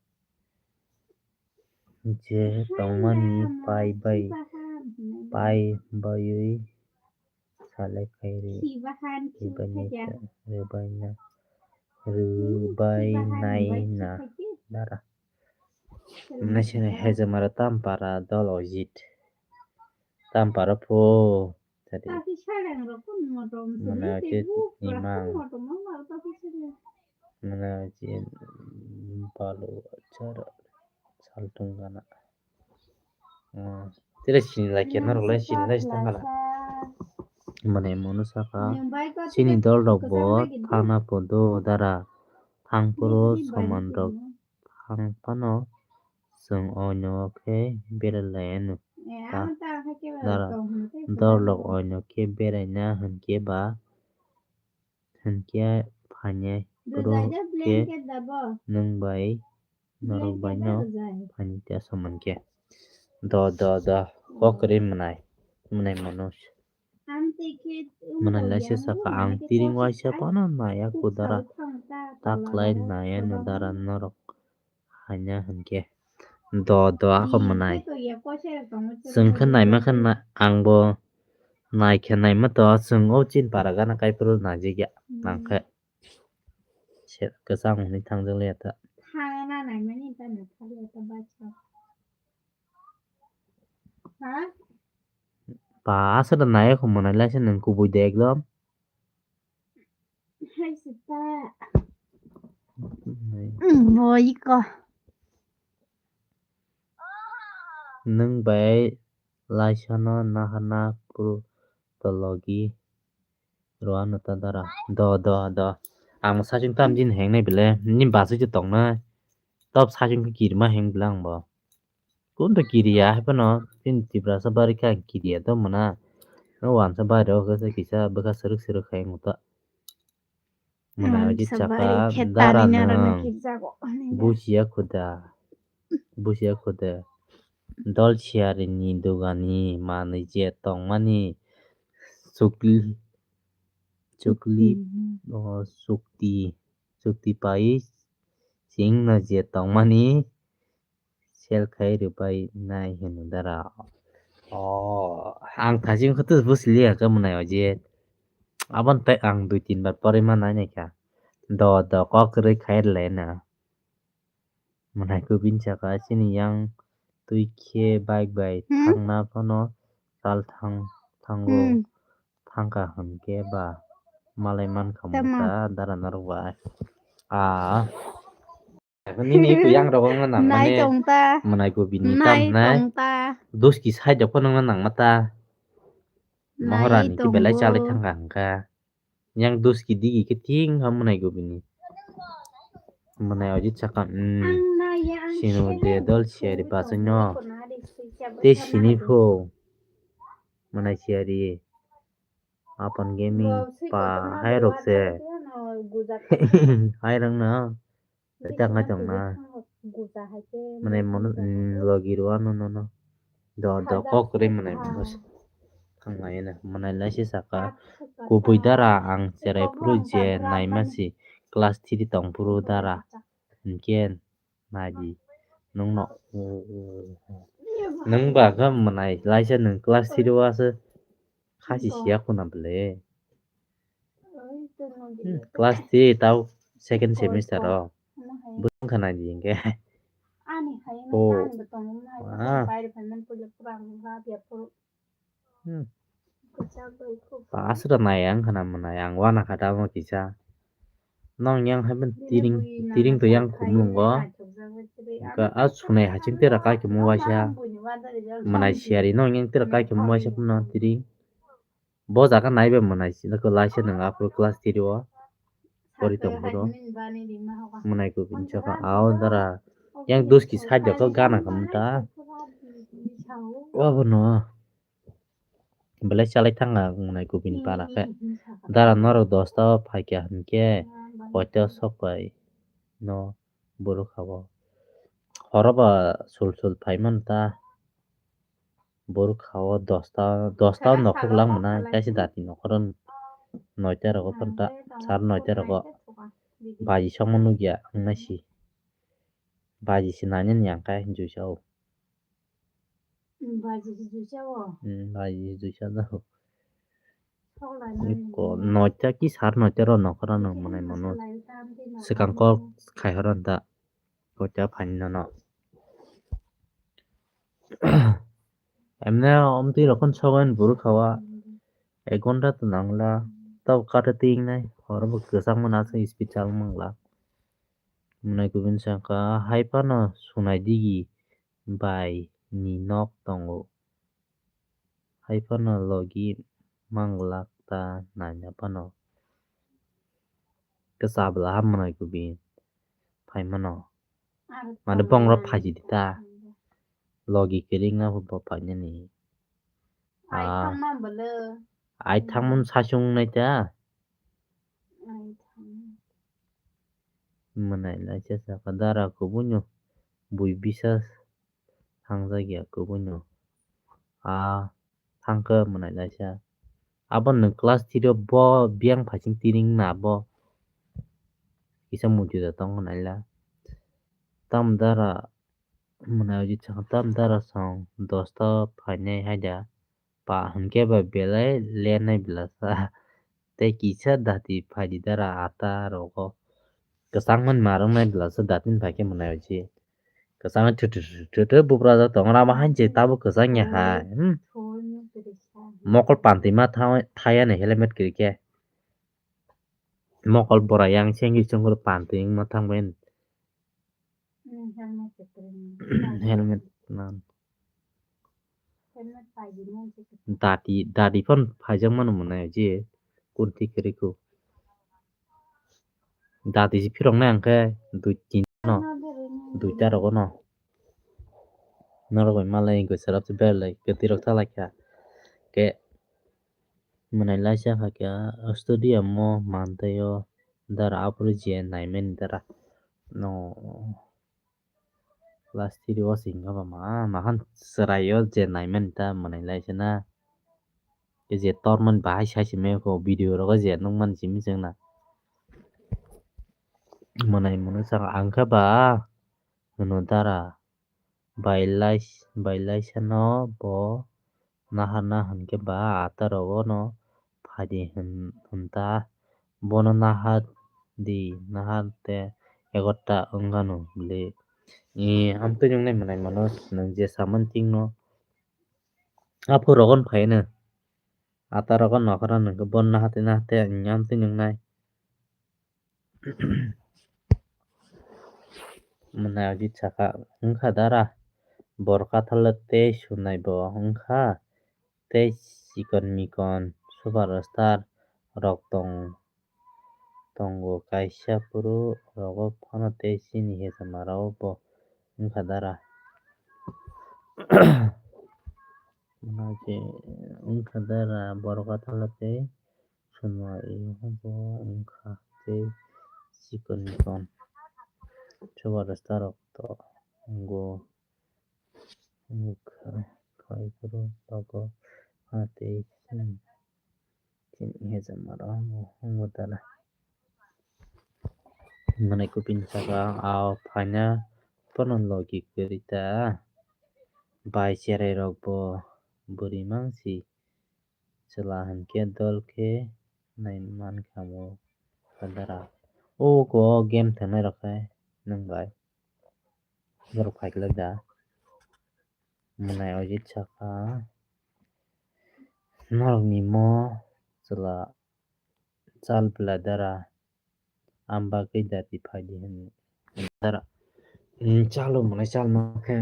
Je tongmani pai bai, pai baiwi sale khai rwbai nai, rwbai na, rwbai nai na dara. Mwnai sini hejamara Tampara dol ojit. Tampara pho. Tadi. Mwnai ojit imang. Mwnai ojit balu chara saltung gana. Tira sini lai kena rok lai sini lai sitang gana. Mwnai mono saka. Sini dol rok bo thangna podo dara. Thangphuru soman rok thang phano chwng oino khe berai lai anw. Dara, dol rok oino khe beraina hinkhe ba, hinkhe phainai phuru khe nwng bai norok bai no phaini ta soman khe. Do, do, do, kok kwrwi mwnai, mwnai mono. Mwnai laisa saka ang tiring waisa phano naiya kudara taklai naiya nudara norok haina hinkhe do do ako mwnai. Chwng khe naima khe na-, ang bo nai khe naima to chwng o chini para gana kaiphuru naijak ya nang khe. Se kwchang hwnwi thangjak liya ta. Ba aswk da nai kho mwnai lai se nwng kubui de ekdom. Boi ko. Nwng bai laisano nahana puru tologi roano ta dara. Do, do, do. Ang sachung tam jin heng nai bile. Ni basui je tong nai. Top sachung khe kirima heng bile ang bo. Kunto kiriya hai phano chini Tiprasa bari khe ang kiriya to mona. No wansa bari o khe kisa bwkha srwk srwk khai wng ta. Mona ojit saka dara nwng. Busia khuda. Busia khuda. Dol siyari ni dugani manwi je tongmani chukli, chukli, o chukti, chukti pai chwngno je tongmani sel khai rwbai nai hwnwi dara. O, ang thajin khe tei busi liya khe mwnai o je. Aboni tei ang dui tin bar porwi ma nai nai kha. Do, do, kok kwrwi khai rwlai na. Mwnai kubini saka chini yang twi khe bike bai thangna phano sal thang, thango. Thangkha hwnkhe ba malai mankha mungsa dara norok bai. Ah. Nini kuyang rok wngna nang mani mwnai kubini kam nai. Duski side rok phano wngna nang mata. Maharani khe belai chalai thangkha hwnkha. Yang duski digi khe thing ha mwnai kubini. Mwnai ojit saka, mm. Sino de dol siyari basai no. Te sini pho. Mwnai siyari. Apan gaming pa hai rok se. Hai rang na. Tang hai tong na. Mane mono, mm, logi rw ano no no. Do, do, kok kwrwi mwnai mono se. Thang lai na. Mwnai lai se saka. Kubui dara ang cherai phuru je naima si class three tong phuru dara. Hinkhe nai di. Nwng no. Nwng ba khe mwnai lai se nwng class three o ase. Khasi siya khuna bwle. Hmm, class three tao second semester o. Bwswng kha nai di hinkhe. Oh. Ah. Hmm. Pass rw nai ang khana mwnai ang wana kha tamo kisa. Nong yang hai tiring, tiring to yang khumlungo. Ka a sunai haching tera kai khe mo waisa. Mwnai siyari nong yang tera kai khe mo waisa phano tiring. Bo jaga naibe mwnai sino ko laisa nang aphuru class three o pori tong phuru. Mwnai ko kinsa kha ao dara yang duski side o gana khamta. Obo no belai chalai thanga mwnai ko bini para khe. Dara norok dosta o phaikha hinkhe koito sok pai no borok habo. Horo ba sul sul phai man ta. Borok hao dosta, dosta o nokhok lang mwnai, kaisa dati nokhoro noita rogo phanta, sar noita rogo baji songma nukya wngnaisi. Baji se nainani ang khe hinjui sao. Baji hinjui sao? Hmm, baji hinjui sao. Noita ki sar noita ro nokhoro no mwnai mano. Swkang call khai horo da. Koita phaini nono. Emne omtwi rokon sogon buru khawa. Ek ghonta to nangla. Tau kata tingnai. Horo bo kwchangma naso special mangla. Mwnai kubun saka hai phano sunai digi bai ni nok tongo. Hai phano logi manglak ta naina phano. Kwchab la hamnai kubi phai mano. Mane bongrok phaidi ta. Logi kwrwngna bo phainani. Ah. Ai thangmani sachung nai ta. Mwnai laisa saka dara kubungo bui bisa thangjakya kubungo. Ah. Thangkhe mwnai laisa. Abo nwng class three o bo biyang phaising tiring na bo. Kisa muitu da tongo naila. Tam dara mwnai uji chang tam dara song dosta phainai haida. Pa hinkhe ba belai lenai belasa. Tei kisa dati phaidi dara ata rogo. Kwchangmani marwknai belasa datini phaikhe mwnai uji. Kwchangma thwthwthwthwthw buprajak tongo, rama hai je tabuk kwchang ya hai. Hmm. Mokol pantwi ma tha-, thaya ni helmet kwrwi khe. Mokol bora yang sengwi chwngkhe pantwi wngma thangbai. Helmet man. Dati, dati phano phaijak mano mwnai je kurti kwrwi kho. Dati se phirok nai ang khe dui tin no, duita rogo no. Norok bai malai goi sarap se belai kwtwi rok thalai kha. Khe mwnai laisa kha khe studio mo mantai o dara aphuru je naimani dara no. Class three o se hwnka ba ma, ma khan chwrai o je naimani ta mwnai lai se na. Khe je tormani bahai sai se maya kho video rogo je nukmani simi chwng na. Mwnai mwnwi chwng ang khe ba hwno dara bai lai, bai lai sano bo naharna hinkhe ba ata rogo no phaidi hwn-, hwnta. Bono nahar di, nahar te egarta wngano bwle. E, amtwi nwngnai mwnai mano, nwng je samani tingno. Aphuru rogon phaino. Ata rogon nokhorno nwngkhe bono nahar te, nahar te, amtwi nwngnai. Mwnai agi saka wngkha dara, bor kathalo tei sunai bo wngkha, tei chikon mikon superstar rok tong, tongo, kaisa phuru rogo phano tei chini hejama rogo bo wngkha dara. Mwnai je wngkha dara, bor kathalo tei Swnai bo wngkha tei chikon mikon. Chuba rasta rok to wngo, wngkha khai phuru tongo, ha tei chini hejama rok wngo tala. Mwnai kupini saka o phaina phano logi kwrwi ta. Bai cherai rok bo bwrwi mang si. Chwla hinkhe dol khe nai mankha mo dara. O ko game thangnai rok khe nwng bai. Borok phai kwlai da. Mwnai ojit saka norok ni mo chwla chal bwla dara. Am bagwi dati phaidi hwnwi dara. Chalo mwnai chal mankhe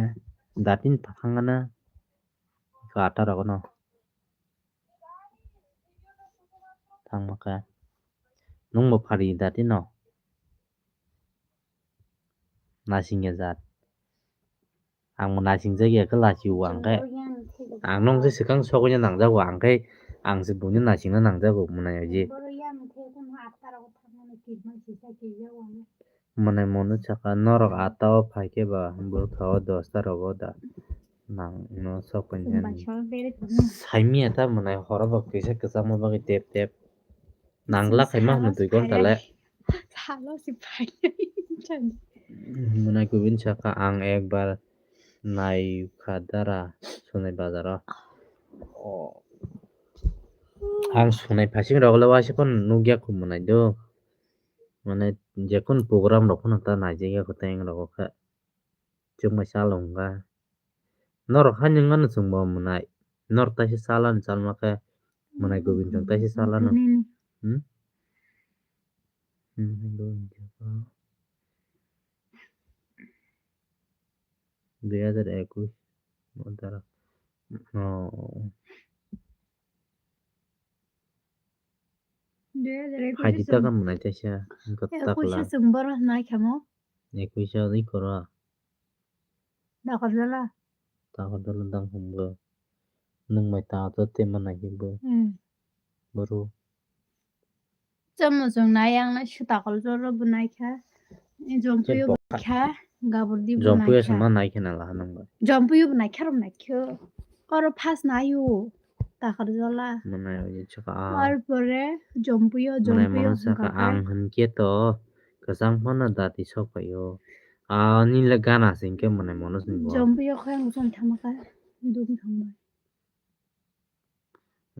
dati ni phakhang gana kata rok no. tangma khe. Nwng bo phari da tino. Nasing ya jat. Ang bo nasing jak ya khe lachi o ang khe. Ang nung se swkang sogwi nang jago ang khe. Ang se buino nasing nang jago mwnai ya ji. Mwnai mono saka norok atta o phai khe ba bwkha o dosta rogo da nang no sok painani. Saimya ta mwnai horo bo kisa kwchangma bagwi tep tep nang la khaima hwnwi dui ghonta le. Salo si phai. Mwnai kubin saka ang ekbar nai kha dara sunai bazaro. Ang sunai phasing rok le waisa phano nukya khu mwnai do. Mane jekun program rok phano ta naijakya kwteng rogo khe chwngbai chalok wngkha. Norok haino wngmano chwngbo mwnai. Norok taisa chalani chalma khe mwnai gobin chwng taisa chalano. Hmm? Dui hajar ekush. Oh. Dui hajar ekush. Phaidi ta kha mwnai taisa. Wngkha ekush takla. Chwng borok nai khamo. Ekush o wi koro. Dakarjala. Dakarjala dang hwngo. Nwng bai ta to te manai hibo. Hmm. Boro. Chamo chwng nai yang nai su takol joro bo nai kha. Jompuyo bo nai kha, gabordi bo nai kha. Jompuyo sama nai khe na la nang bai. Jompuyo bo nai kha rom nai kho. Oro phas naio takar jola. Manai oi chaka. Ar pore jompuyo, jompuyo mono saka ang hwn khe to kwchang phano dati sok paio. Ani le gana sing khe manai mono sing bo. Jompuyo khe ang chon thama kha. Dum thang bai.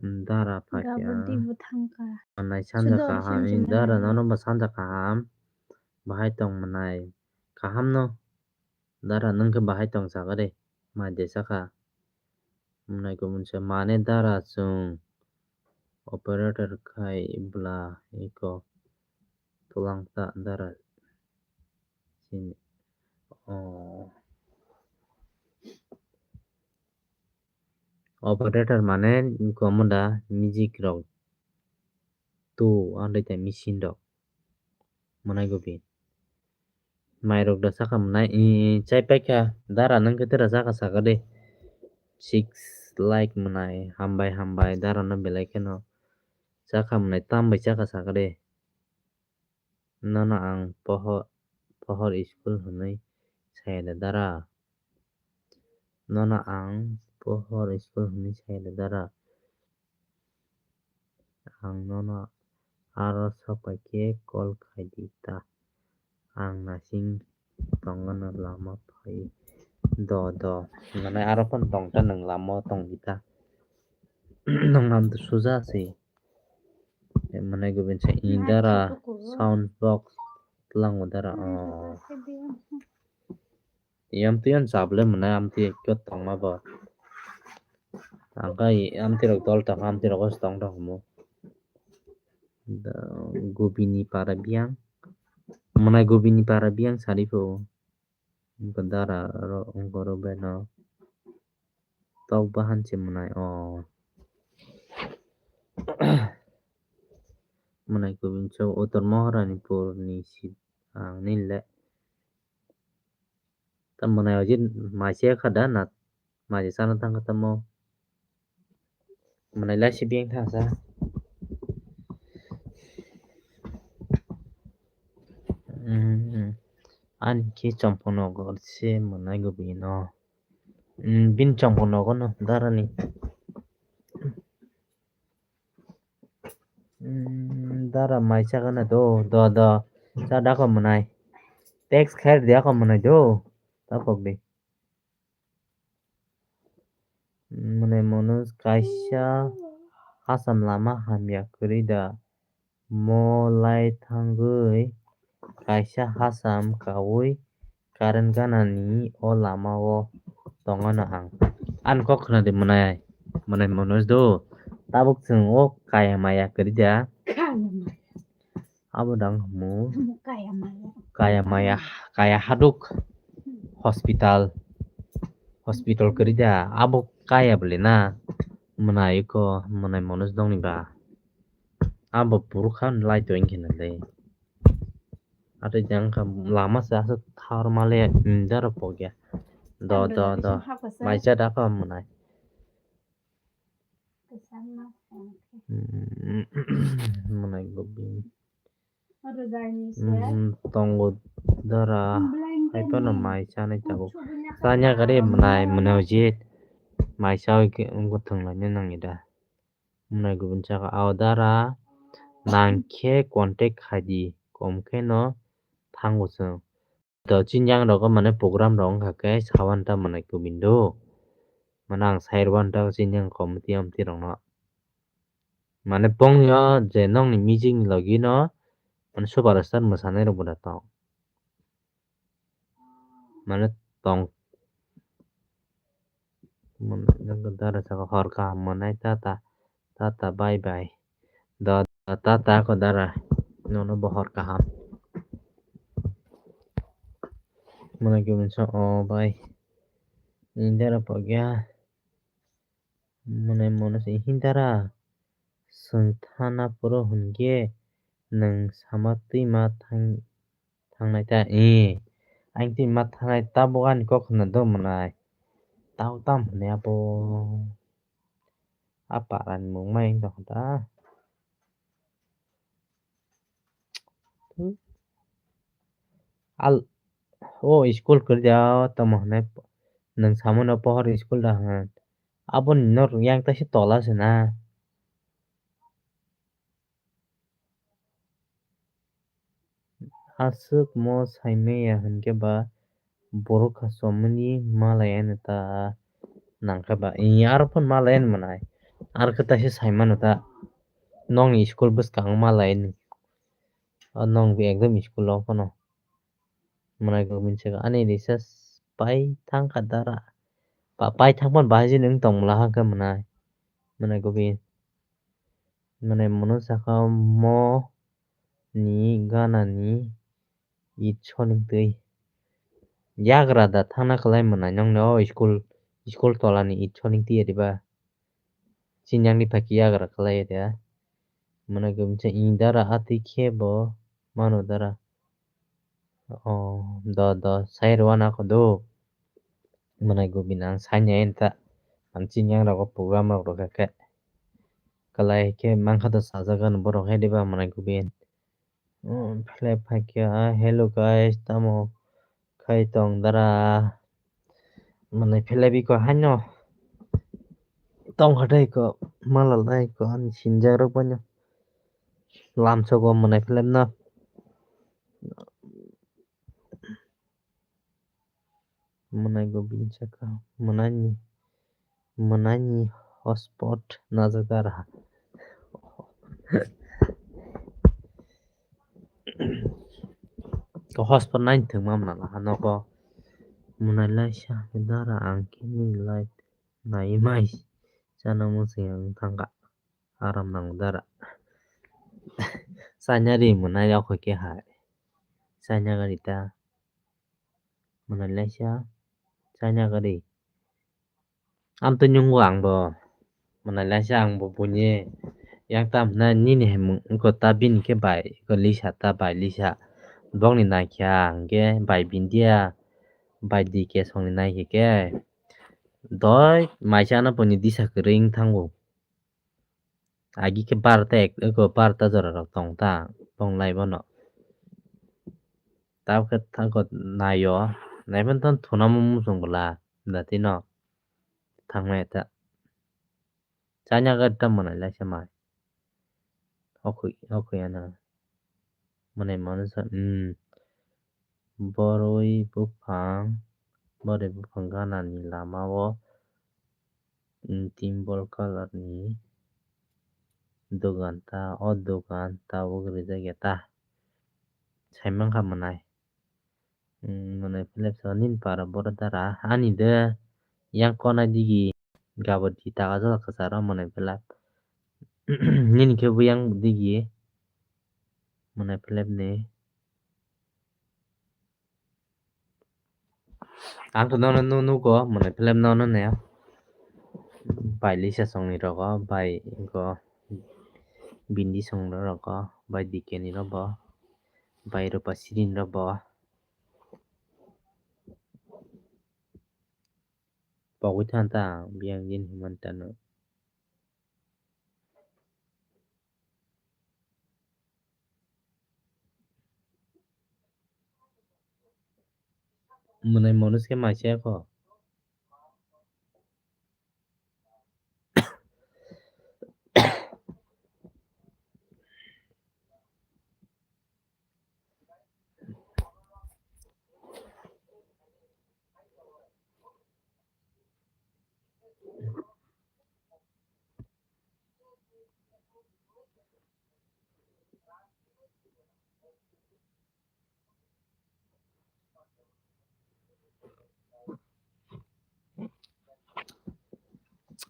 Dara phakya. Gabon twi bo thangkha. Manai sanja kaham, dara nono bo sanja kaham. Bahai tong manai. Kaham no. Dara nwng khe bahai tong sakha de. Mai de sakha. Manai kubun se mane dara chwng operator khai bwla eko twlang ta dara chini. Oh. Operator mane wngkha omo da music rok tu andai tai machine rok mwnai gobi. Mai rok da saka mwnai, i, i, chai paikha dara nwng khe tera saka saka de. Six like mwnai, hambai hambai dara no belai kheno. Saka mwnai tam bai saka saka de. Nono ang pohor, pohor school hwnwi saya da dara. Nono ang pohor school hwnwi saya da dara. Ang nono aro sok pai khe call khai di ta. Ang nasing tongmano lama phai do do. Mane aro phano tong ta nwng lama o tong di ta. Nwng nam to suja se. Mane gubin se indara sound box tlango dara. Oh. Yam tu yan sable mane amti ekko tongma bo. Angka amti rok dol tong amti rok tong rok mo. Gubini para biang. Mane gubini para biang sari pho. Wngkha dara aro wngkha oro beno tok bahan se mwnai o. Mwnai kubun se Uttor Maharani pur ni si ang nile. Ta mwnai o je mai se kha da na mai se sana thang kha tamo. Mwnai lai si biyang thangsa. Ani khe chompo nogo se mwnai go bini no. Bini chompo nogo no dara ni. Dara mai chakana do do do. Cha dako mwnai. Text khair diya ko mwnai do. Tapok di. Mwnai mono kaisa hacham lama hamya kwrwi da. Mo lai thangwi kaisa hacham kaui current ganani o lama o tongano ang. Ani kok khna di mwnai, mwnai mono do. Tabuk chwng o kaya maya kwrwi da. Abo dang hwmo. Kaya maya. Kaya maya, kaya haduk. Hospital. Hospital kwrwi da. Abo kaya bwle na. Mwnai ko, mwnai mono dongni ba. Abo burukha lai to wngkhe na le. Ate jang kha lama se aswk thar male, mm, dara pokya. Do, do, do. Maisa da kha mwnai. Mm, mwnai go bini. Mm, tongo dara. Hai phano mai chanai tabuk. Chanya gari mwnai, mwnai hojit. Mai chawi khe wngkha thwnglaina nangya da. Mwnai gubun saka, "Ao dara, nang khe contact khai di, kom khe no thango chwng." To chini yang rogo mane program rok wngkha khe sawan ta mwnai gubun do. Mane ang sai rwan ta chini yang committee amtwi rok no. Mane bongni o je nokni music ni logi no mane superstar mwsanai rok bo da tong. Mane tong. Mane dara saka hor kaham mwnai tata, tata bye bye. Da, da, tata ko dara. Nono bo hor kaham. Mane gubun sa o bai. Indera pogya. Mwnai mono se hindara. Chwng thana phuru hwnkhe nwng sama twi ma thang-, thangnai ta? Ee, ang twi ma thangnai tabuk ani kok khna do mwnai. Tau tam hwnwi abo. A parani mung mai wng tong kha da. Al, o school kwrwi da, tamo hwnwi nwng samano pohor school da hwn. Aboni norok yang taisa tola se na. Aswk mo saimaya hwnkhe ba borok kha chomani malai ano ta nangkha ba. Ee, aro phano malai ano mwnai. Aro khe taisa saimano ta. Nokni school bwskango malai ano. O nokni ekdom school o phano. Mwnai gubun se ani recharge pai thangkha dara. Ba pai thangmani bahai se nwng tong mla hwnkhe mwnai. Mwnai gubun. Mwnai mono saka mo ni gana ni it soling twi. Yagra da thangna kwlai mwnai nokni o school, school tola ni it soling twi ya diba. Chini yang ni phai khe yagra kwlai ya de. Mwnai gubun se ee dara atwi khe bo mano dara. O do do sai rwna kho do. Mwnai gubun ang sai nai ta. Ang chini yang rogo program rok rwkha khe. Kwlai khe mankha do sajagano borok hai diba mwnai gubun. Philip hai khe, ah, hello guys, tamo khai tong dara? Mwnai Philip iko haino tong kha dai ko, malal dai ko, ani sinjak rok bano lamsogo mwnai Philip no. Mwnai go bini saka mwnai ni, mwnai ni hotspot najak dara. Ko hotspot nai thwngma mwnai laha nogo. Mwnai laisa dara ang khe nini live nai mai chana muchung yang thangkha. Aram nang dara. Chanya ri mwnai rok khe hai. Chanya gari ta. Mwnai laisa chanya gari. Amtwi nungo angbo. Mwnai laisa angbo buini yang tam na nini hemung ko ta bini khe bai ko lisa ta bai lisa. Bokni naikha hwnkhe bai bindia bai D K songni naikhe khe. Doi maisa ano buini disa kwrwi wng thango. Agi khe barta ek, eko barta jora rok tong ta, tong lai bono. Tabuk khe thango naio, naiphano thunamo muchung bwla, datino thangmaya ta. Chanya gari ta mwnai laisa mai. Okhoi, okhoi ano. Mwnai mano sa, hmm. Boroi buphang, boroi buphang ganani lama o, mm, timbol colour ni dogan ta, o dogan tabuk rijak ya ta. Sai mankha mwnai. Mm, mwnai Philip sa nini para boro dara, ani de yang kona digi gabati taka jora kwcharo mwnai Philip. Nini khe bo yang digi mwnai Philip ni. Ang to nono nu-, nugo, mwnai Philip nono ne. Bai lisa songni rogo, bai go. Bindi songra rogo, bai dikeni robo, bai rupa sirin robo. Pogwi than ta ang biyang din himan tano. Mwnai monus khe mai se kho.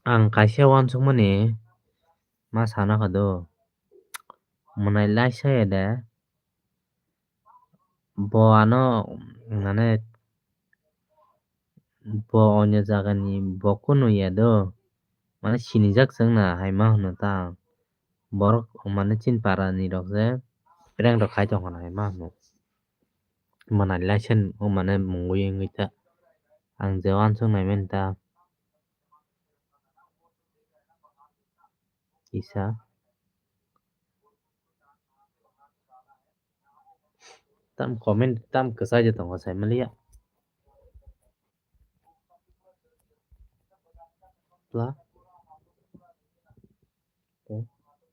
Ang kaisa uansukmani ma sana kha do, mwnai laisa ya de, bo ano, mane, bo onyo jagani bo kunu ya do, mane, sinijak chwng na hai ma hwno ta ang. Borok mane chini para ni rok je prank rok khai tong khna hai ma hwno. Mwnai laisen o mane mungwi wngwi ta. Ang je uansuk nai mani ta. Kisa. Tam comment tam kwchai de tongo sai maliya. Pla.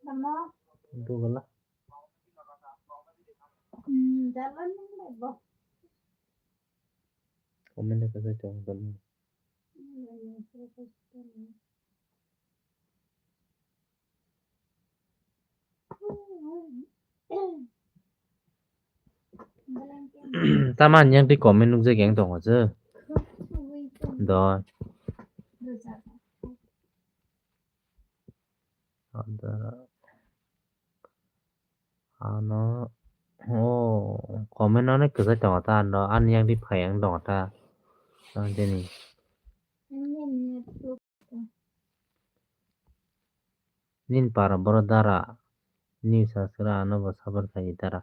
Tamo? Dugala. Hmm, jalan ni bo. Comment ka sa chong dal. Hmm, Taman yang di comment nukjak yang tongo je. Do. Ada. Ano, oh, comment onek kwchai tongo ta, ano ani yang di phai ang tongo ta. Ang jani. Nini para boro dara. Nini sasra ano bo support khai dara.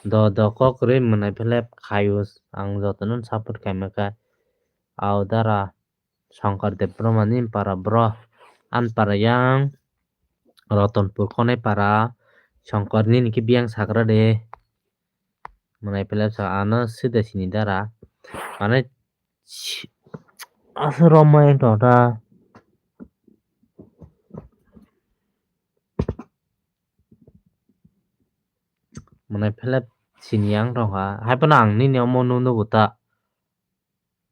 Do, do, kok rwi mwnai philep khai us. Ang jotono support khai maka. Au dara. Songkar Debbarma ni para bro. An para yang Rotonpur Konai para Songkar ni niki biyang sagra de. Mwnai philep sa ano sida sini dara. Mane aswk roma yang tong ta. Mwnai philep sini yang tong ha. Hai phano ang nini omo nugo ta.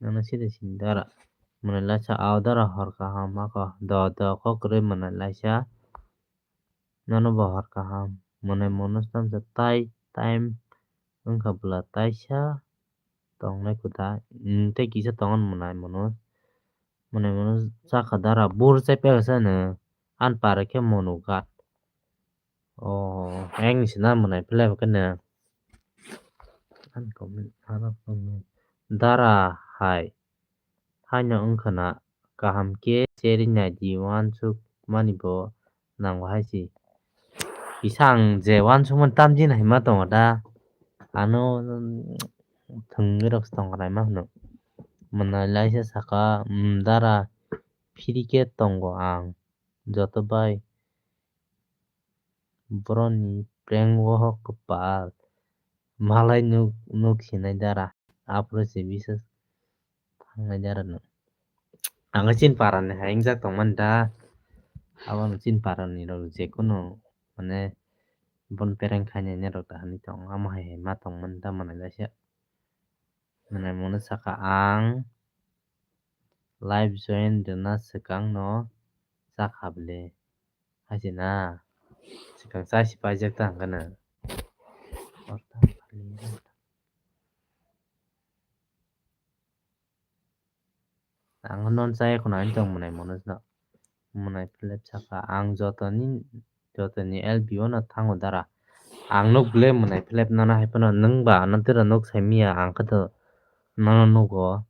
Nana sida sini dara. Mwnai laisa au dara hor kaham ako. Do do kok rwi mwnai laisa. Nono bo hor kaham. Mwnai mono tamsa tai time wngkha bwla taisa tongnai kuda. Tei kisa tongo mwnai mono. Mwnai mono chakha dara bur chai peksa no. An para khe mono gat. Oh, ang ni sina mwnai philai khe ne. Dara hai. Haino wngkha na kaham khe cherwi nai di uansuk mani bo nango hai se. Kisa ang je uansukmani tamjin hai ma tongo da. Ano thwngwi rok se tongkha naima hwno. Mwnai laisa saka, "Umm, dara phiri khe tongo ang joto bai." Boroni prank o kwpal malai nuk, nuk hinai dara. Aphuru se bisa thangnai dara no. Ang chini para ni hai wngjak tongmani da. Abo no chini para ni rok je kunu mane bon prank khainai rok da hinwi tong. Amo hai hai ma tongmani da mwnai laisa. Mwnai mono saka ang live join rwna swkang no chakha bwle. Hai se na. Swkang chai se paijak ta hwnkhe na. Ang non chaya khuna ani tong mwnai mono no. Mwnai philep saka ang jotoni, jotoni L B O no thango dara. Ang nuk bwle mwnai philep nono hai phano nwng ba ano tira nuk sai miya ang khe to nono nugo.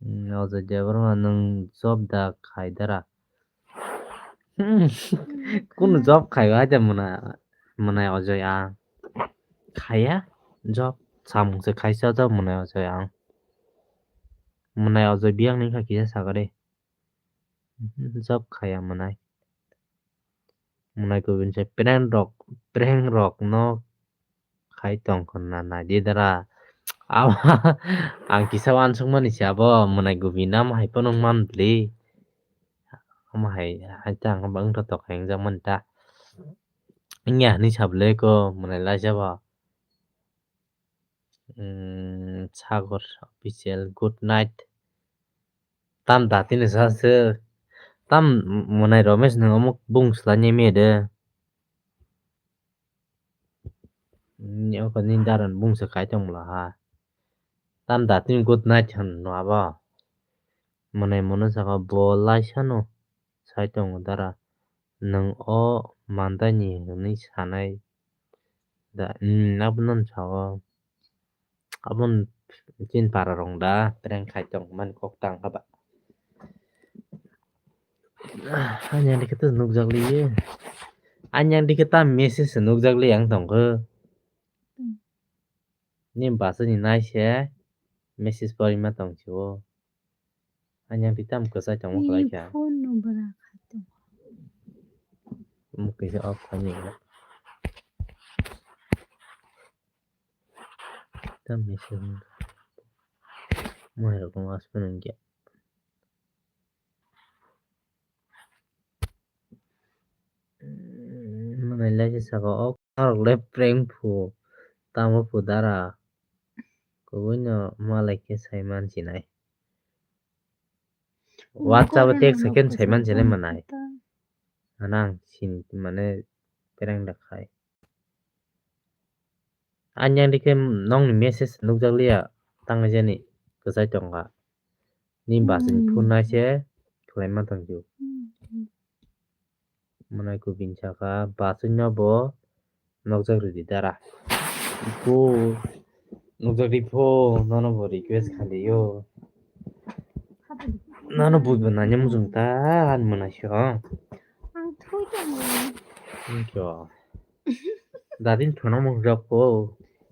Hmm, o Joy Debbarma nwng job da khai dara. Hmm. Kunu job khaiba hai de mwnai, mwnai ojoi ang. Khaiya job, samung se khaisa job mwnai ojoi ang. Mwnai ojoi biyang ni kha kisa sakari. Hmm, job khaiya mwnai. Mwnai kubun se prank rok, prank rok no khai tong khna nai di dara. Abo ang kisa uansuk mani se abo mwnai gubi nam hai phano man bli. Omo hai, hai ta ang bang to tok hai wng jak mani ta. Wngya hinwi sa bwle ko mwnai laijabo. Hmm, Sagor official, good night. Tam da tini sa se. Tam mwnai Romesh nwng omo bung swlai ni mede. Ni oko ni daran bung se kai tong bwla ha. Tam da tini good night hwn no abo. Mwnai mono saka bo laisano sai tongo dara. Nwng o mandaini hwnwi sanai da, hmm, abono sao. Abon chin para rong da prank khai tong mani kok tang kha ba. Ani ang dikhe to nukjak liye. Ani ang dikhe ta message se nukjak liye ang tong khe. Hmm. Ni basa ni nai se message pori ma tong si o. Ani ang dikhe tam kwchai tong ma kwlai kha. Phone number a kha to. Mukhe se off kha ni. Tam message. Mo hai rok mo aspen ang kya. Mwnai lai se saka o norok le prank phu tamo phu dara kubui no malai khe sai man sinai. WhatsApp o text hai khe sai man sinai mwnai. Anang sin mane prank da khai. Ani ang dikhe nokni message nukjak liya tang jani kwchai tongkha. Ni bachani phone nai se khlai ma tongkhe. Mwnai kubun saka bachai no bo nukjak ridi dara. Bo nukjak ri pho nono bo request khaliyo. Nono bo bo nanya mujung ta ani mwnai se o. Ang thui tongo. Thank you. Dadin thono mung jok po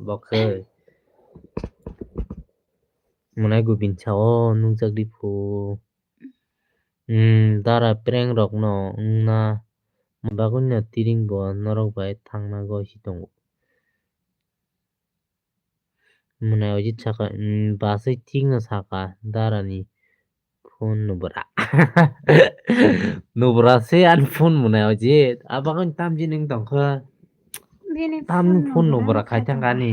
bokhe. Mwnai kubun sao nukjak di phu. Hmm, dara prank rok no wngna bagwi no tiring bo norok bai thangna goi si tongo. Mwnai ojit saka, hmm, basai thik no saka dara ni. Phone nubra. Nubra se ani phone mwnai ojit. Abagwi tamjin wng tongkha. Bini tamni phone phone nubra nubra khai khai tongkha. Tangkha ani.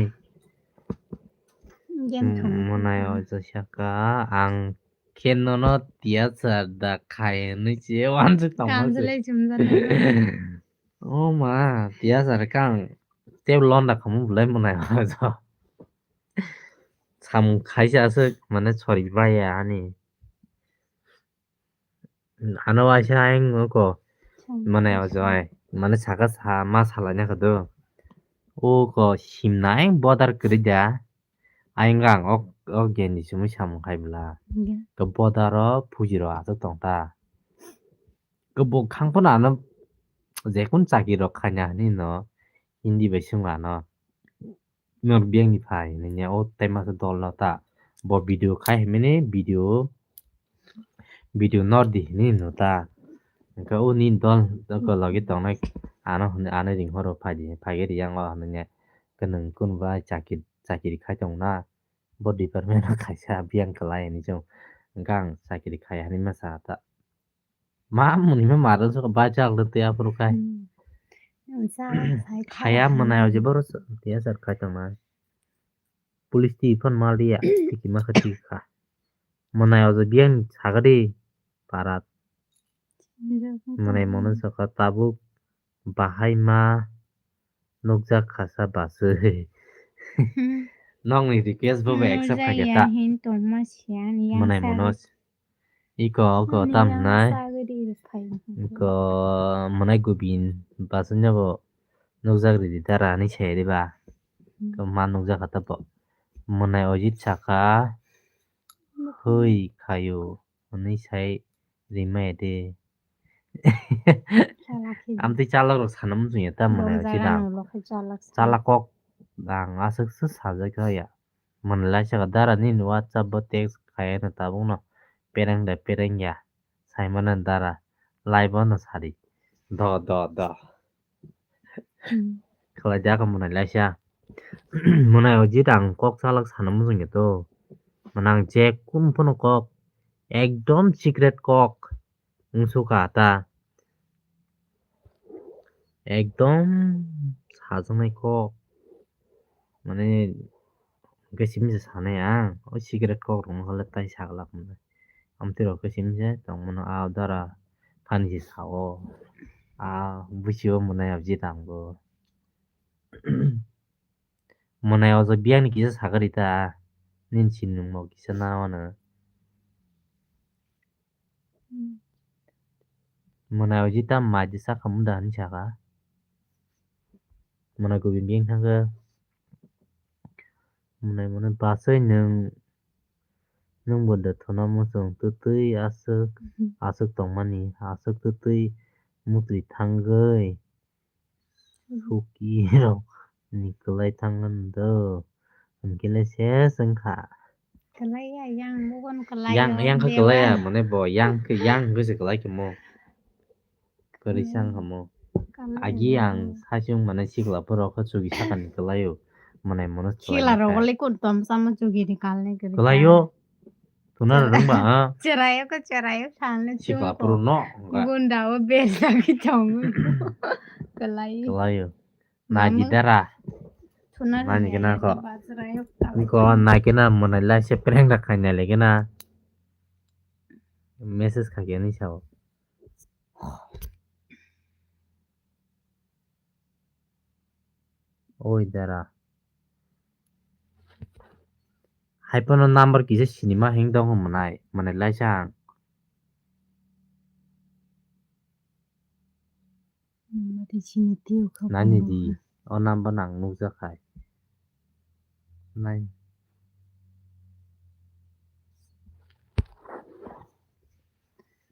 Game thwngwi mwnai tongkha. Ojit saka ang khe nono tiyachar da khai hinwi se wansuk tongma se. Kamjwlai chumjak nai. O ma, tiyachar kang tei londa khamu belai mwnai ojit. Samung khaisa aswk mane sori baya ani. Ano waisa ayang oko. Samung mane khaisa. Ojoi. Mane saka sa ma salai na kado. Oko simna ayang bodar kwrwi da. Ayang ang ok ok gendi sumui samung khai bwla. Hingke? Ke bodaro phujiro aswk tong ta. Ke bo khang phano ano jekun chaki rok khaina hinwi no Hindi bai swngo ano. Nor biyang ni phai hinwi ya o tei masa dol no ta. Bo video khai hinmani video, video nor di hinwi no ta. Hingke o ni dol ko logi tongnai ano hinwi ano ring horo phai di phai khe riyang o hinwi ya. Ke nwng kun bai chakri chakri khai tong na. Bo department o kaisa biyang kwlai hinwi chwng hingke ang chakri khai hinwi masa ta. Ma mwnwi ma maro saka bai chak le tei aphuru khai. Hmm. Ang chak khai khaya khai mwnai hinwi. Oje boro tiyachar khai tongnai. Police twi phano mal riya tiki ma kha twi kha. Mwnai oje biyang saga di parat. Swngjak wng mwnai tongma. Mono saka tabuk bahai ma nukjak khasa baswi. Hmm. Nokni request bo bai accept khai khe ta. Nukjak ya hin tongma siya ni yang mwnai sa. Mono. Iko, iko, ani tam yang hwnai. Sagwi rw phai. Iko, mwnai gubin, basanya bo nukjak ridi dara hinwi sai riba. Hmm. Iko ma nukjak kha tabo. Mwnai ojit saka, hmm, hoi khayo, hinwi sai rimaya de. Amtwi chalok rok sana muchung ya ta mwnai o chidang. Chalak kok ang aswk se sajak ya. Mwnai lai saka dara nini WhatsApp bo text khai no tabuk no pereng da pereng ya. Saimano dara live o no sadi. Do do do. Khlai da kha mwnai laisa. Mwnai o jit ang kok salak sana muchung ya to. Mwnai ang je kun phano kok ekdom secret kok wngsuka ta. Ekdom sajaknai kok. Mane hwnkhe simi se sanai ang o secret kok rok no hole tai saglak mwnai. Amtwi rok khe simi se tongmano a dara thani se sao. A busi o mwnai abji tang bo. Mwnai o biyang ni kisa sakari ta. Nini sinimung bo kisa na wano. Mwnai o jita mai di sakha munda hinwi sakha. Mwnai kubui biyang thangkhe. Mwnai mwnai bachai nwng, nwng bo de thuna muchung twtwi aswk, aswk tongmani, aswk twtwi mutwi thangwi. Suki rok ni kwlai thangna do. Hwnkhe le ses wngkha. Kwlai ya, yang bugon kwlai yang, yang khe kwlai ya, mane bo yang khe, yang khe se kwlai khe mo. Kwrwi sang kha mo. Agi ang sachung mane sikla borok khe chugi sakani kwlai o. Mane mono sikla rok le kun tom sama chugi ni kal ne kwrwi. Kwlai o. Tuna rwngba ha. Cherayo ko cherayo thanle si bapuru no. Gunda o besa ki tongo. Kwlai. Kwlai o. Naji dara. Tuna nani kena ko. Ko nai kena mwnai lai se prank rak khai nai le kena. Message khai kena sao. Oi dara. Hai phano number kisa sinima heng dong mwnai, mwnai laisa ang. Nani di, o number nang nukjak hai. Nai.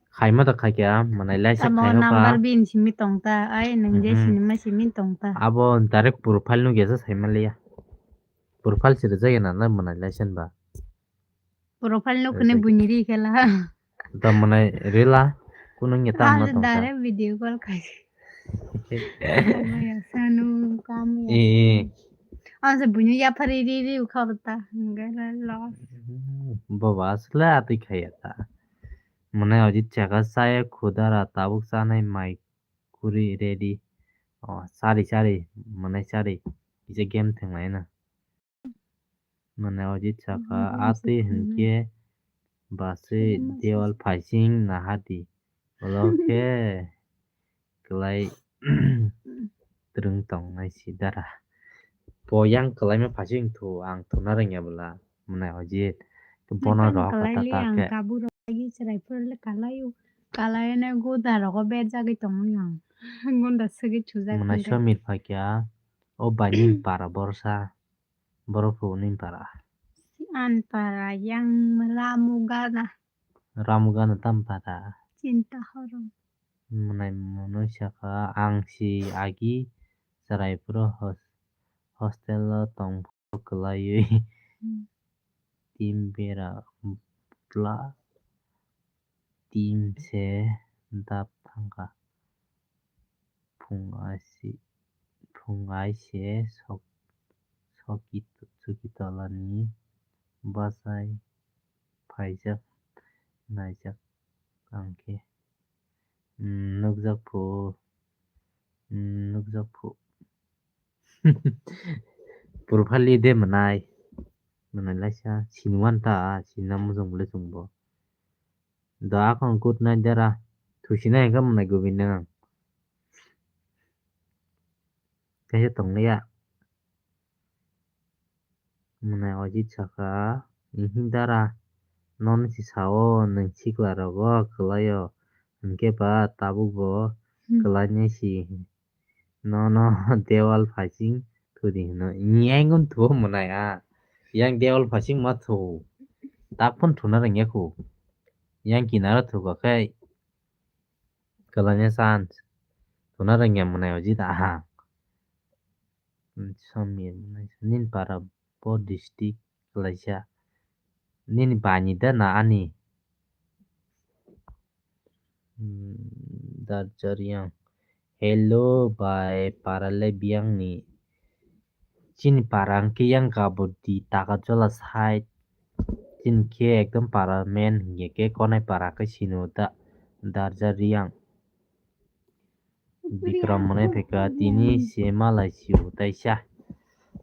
Khaima da khaikha, mwnai laisa khaima number bin simi tongta, ai nung je sinima simi tongta. Abo direct profile no gesa saima liya. Profile se rijak ya na, na mwnai laisa ba. Profile no kune buini ri khela. Da mwnai rila, kunung ya ta ma tongta. Dare video call khai. Sanu kam ya. Eh, eh. Ang se buini ya phari ri ri ukha ta. Ngala lo. Baba asle atwi khaya ta. Mane ojit chaka saya khudara tabuk chanai mai kuri ready. O, sari, sari, mane sari. Kisa game thwng lai na. Mane ojit chaka atwi hinkhe baswi dewal phaising nahadi. Ulo khe kwlai twrwng tongnai si dara. Bo yang kwlaima phaising thu ang thuna rwngya bwla. Mane ojit bono rok kata ta khe. Ang kabu rok agi chwrai phuru le kalai o. Kalai ne goda rogo berjagwi tongwi ang. Gonda swgwi chujak. Mane somir phaikya o baini para borsa. Borok phuru ni para. An para yang ramu gana. Ramu gana tam para. Chinta horong. Mwnai mwnwi sakha ang si agi chwrai phuru hos-, hostel o tong phuru kwlaiwi. Hmm. Team bera bwtla team se dap thangkha. Phung aisi, phung aise sok, soki, soki tolani bachai phaijak naijak ang khe. Hmm, nukjak phu, hmm, nukjak phu. Profile de mwnai, mwnai laisa, siniwan ta, sinna mujung bwle chwngbo. Da akhon good night dara. Thusinai hwnkhe mwnai gubinang. Kaisa tongliya. Mwnai ojit sakha, "Ihi dara, nono si sao, nwng sikla rogo kwlaio, hinkhe ba tabuk bo kwlainai si." Nono dewal phaising thudi hino. Yang gun thuo mwnai a. Yang dewal phaising ma thuo. Tak phun thuna rwngya khu. Yang kinaro thuka khe. kwlaina chance. Tuna rwngya mwnai o jit aha. Somir mwnai nini para bo district kwlaisa. Nini bani da na ani? Hmm, Darjariang. Hello, bai, para le biyang ni. Chini para hwnkhe yang kabo di taka jola side. Chini khe ekdom para men hwnkhe khe konai para khe sino da Darjariang. Bikram mwnai phaikha tini se malai sio taisa.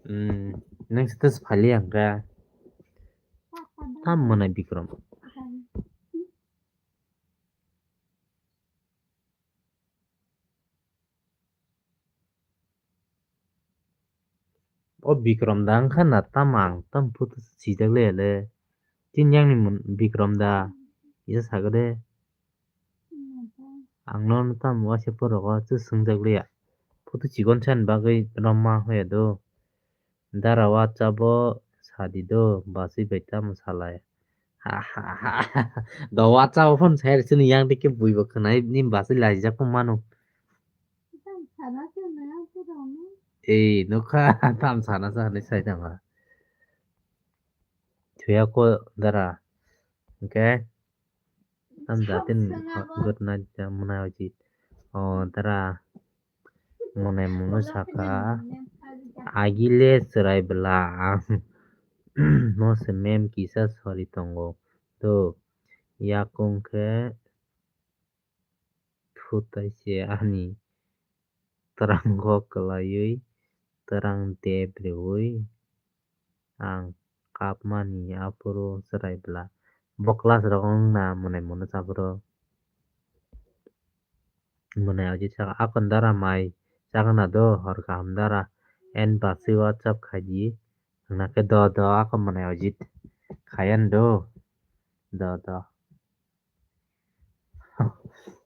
Hmm, nung status phali ang khe. Tam mwnai Bikram. O Bikram da wngkha na tamo ang tamo photo swijak le le. Tini yang ni mun Bikram da. Kisa sago de. Ang no tamo waisa phoro o chwng swngjak liya. Photo chikon sani bagwi romma hoya do. Dara WhatsApp o sadi do, bachwi bai tamo salai. Ha, ha, ha, ha. Do WhatsApp o phone sai chini yang dike bui bo khwnai ni bachwi laijak ko mano. Ei, nukha, tam sana sa hinwi sai tongkha. Thuya ko dara. Okay. Tam jatin good night, mwnai ucit. O, dara. Mwnai mwnwi saka. Agile chwrai bwla ang. No se mem kisa sori tongo. To, yakung khe thutai se ani twrango kwlaiwi twrang dep rwui ang kapmani aphuru chwrai bwla. Bo class rok wng na mwnai mwnwi chaphuru. Mwnai ojit saka akon dara mai chakna do hor kaham dara en bachwi WhatsApp khaidi hwnkhe do do akon mwnai ojit khayan do do do.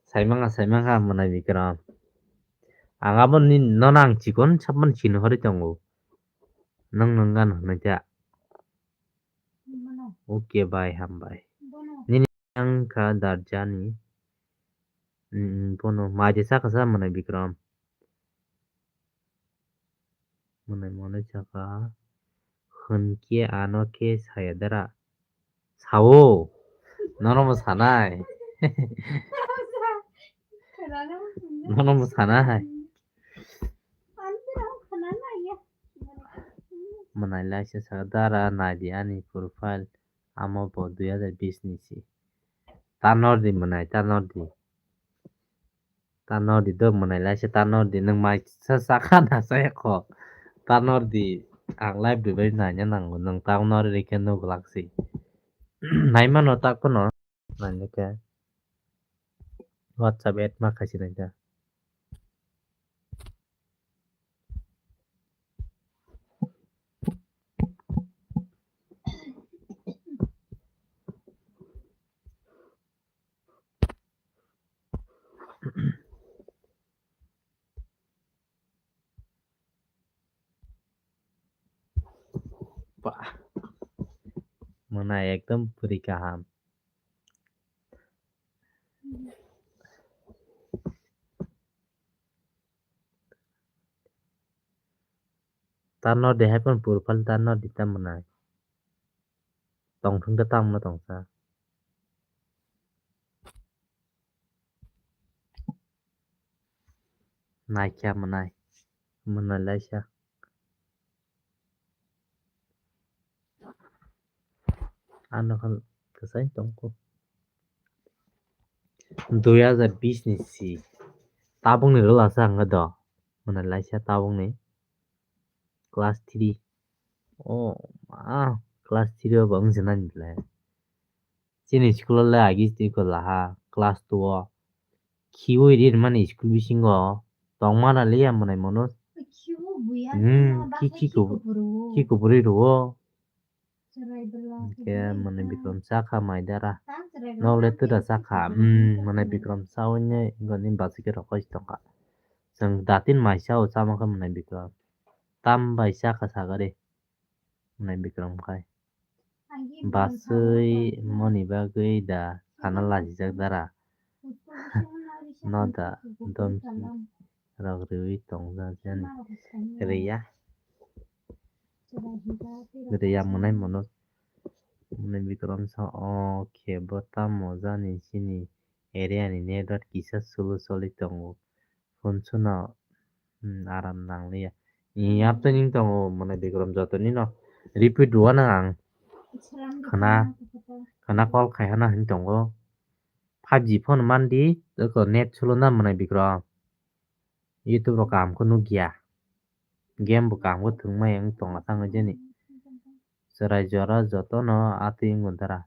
Saimangkha, saimangkha, mwnai Bikram. Ang abo ni, nono ang chikon sapan sini hori tongo. Nung nung gan hwnwi ta. Okay, bye, hambai. Nini ang kha darjani. Mm, bono mai de saka sa mwnai Bikram. Mwnai mwnai saka. Hwnkhe ano khe saya dara. Sao. Nono mo sanai. Nono mo sanai. Mwnai laisa saka dara nai di ani profile. Amo bo dui hazar bish ni si. Ta nor di mwnai, ta nor di. Ta nor di do mwnai laisa ta nor di. Nwng mai sa sakha na saya kho. Ta nor di. Ang live di bai naina nango. Nwng ta nor ri khe nuk lak si. Nai mano tak phano. Naina khe. WhatsApp add ma khaisi nai khe. Bah. Mwnai ekdom puri kaham. Tarno de hai phano purphal tarno di ta mwnai. Tongthung ta tamo tongsa. Naikha mwnai. Mwnai laisa. Ano khan kwchai tongkho. Dui hazar bish ni si. Tabukni rwla sa ang do. Mwnai laisa tabukni. Class three. Oh, ma, class three o bo wng se nani le. Chini school o le agi twi kwlaha class two o. Khiui ri mani school bisingo. Tongma na liya mwnai mono. Khiui buya Hmm, na ki, bakhe ki ki kubu-, kupuru. Ki kuburi ruo. Hwnkhe mwnai Bikram cha kha mai dara. Nok le twda cha kha. Hmm, mwnai Bikram cha wngnai goni bachwi khe rokoi tongkha. Chwng datin mai cha o chama khe mwnai Bikram. Tam bai cha kha sagari. Mwnai Bikram khai. Bachwi moni bagwi da sana lachijak dara. noda domchi rok riwi tongjakjani. Riya. Riya mwnai mono. Mwnai Bikram sa o khe bo tamo jani chini area ni network kisa slow choli tongo. Phone suno, hmm, aram nangliya. Yaptani tongo mwnai Bikram joto nino repeat rwna ang khna, khna call khai hana hin tongo. Five G phone mandi, eko net sulo na mwnai Bikram. YouTube rok kaham khe nukya. Game bo kaham khe thwngmai wng tongna thangwi jani. Chwrai jora jotono atwi wngwi dara.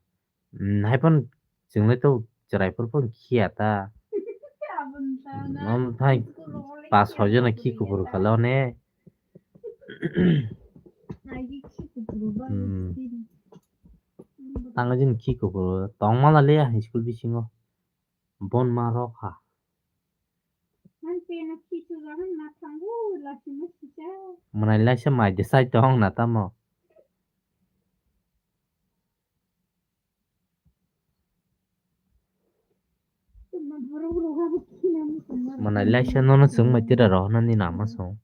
Hmm, hai phano chwngno to chwrai phuru phano khiya ta. Omo thai pas soi jona khi kuphuru khala one. Hmm. Tangwi jani khi kuphuru tongma laliya school bisingo. Bon ma rok ha. Mwnai laisa mai de sai tong na tamo. Mwnai laisa nono chwng mai tira rohornani nama song.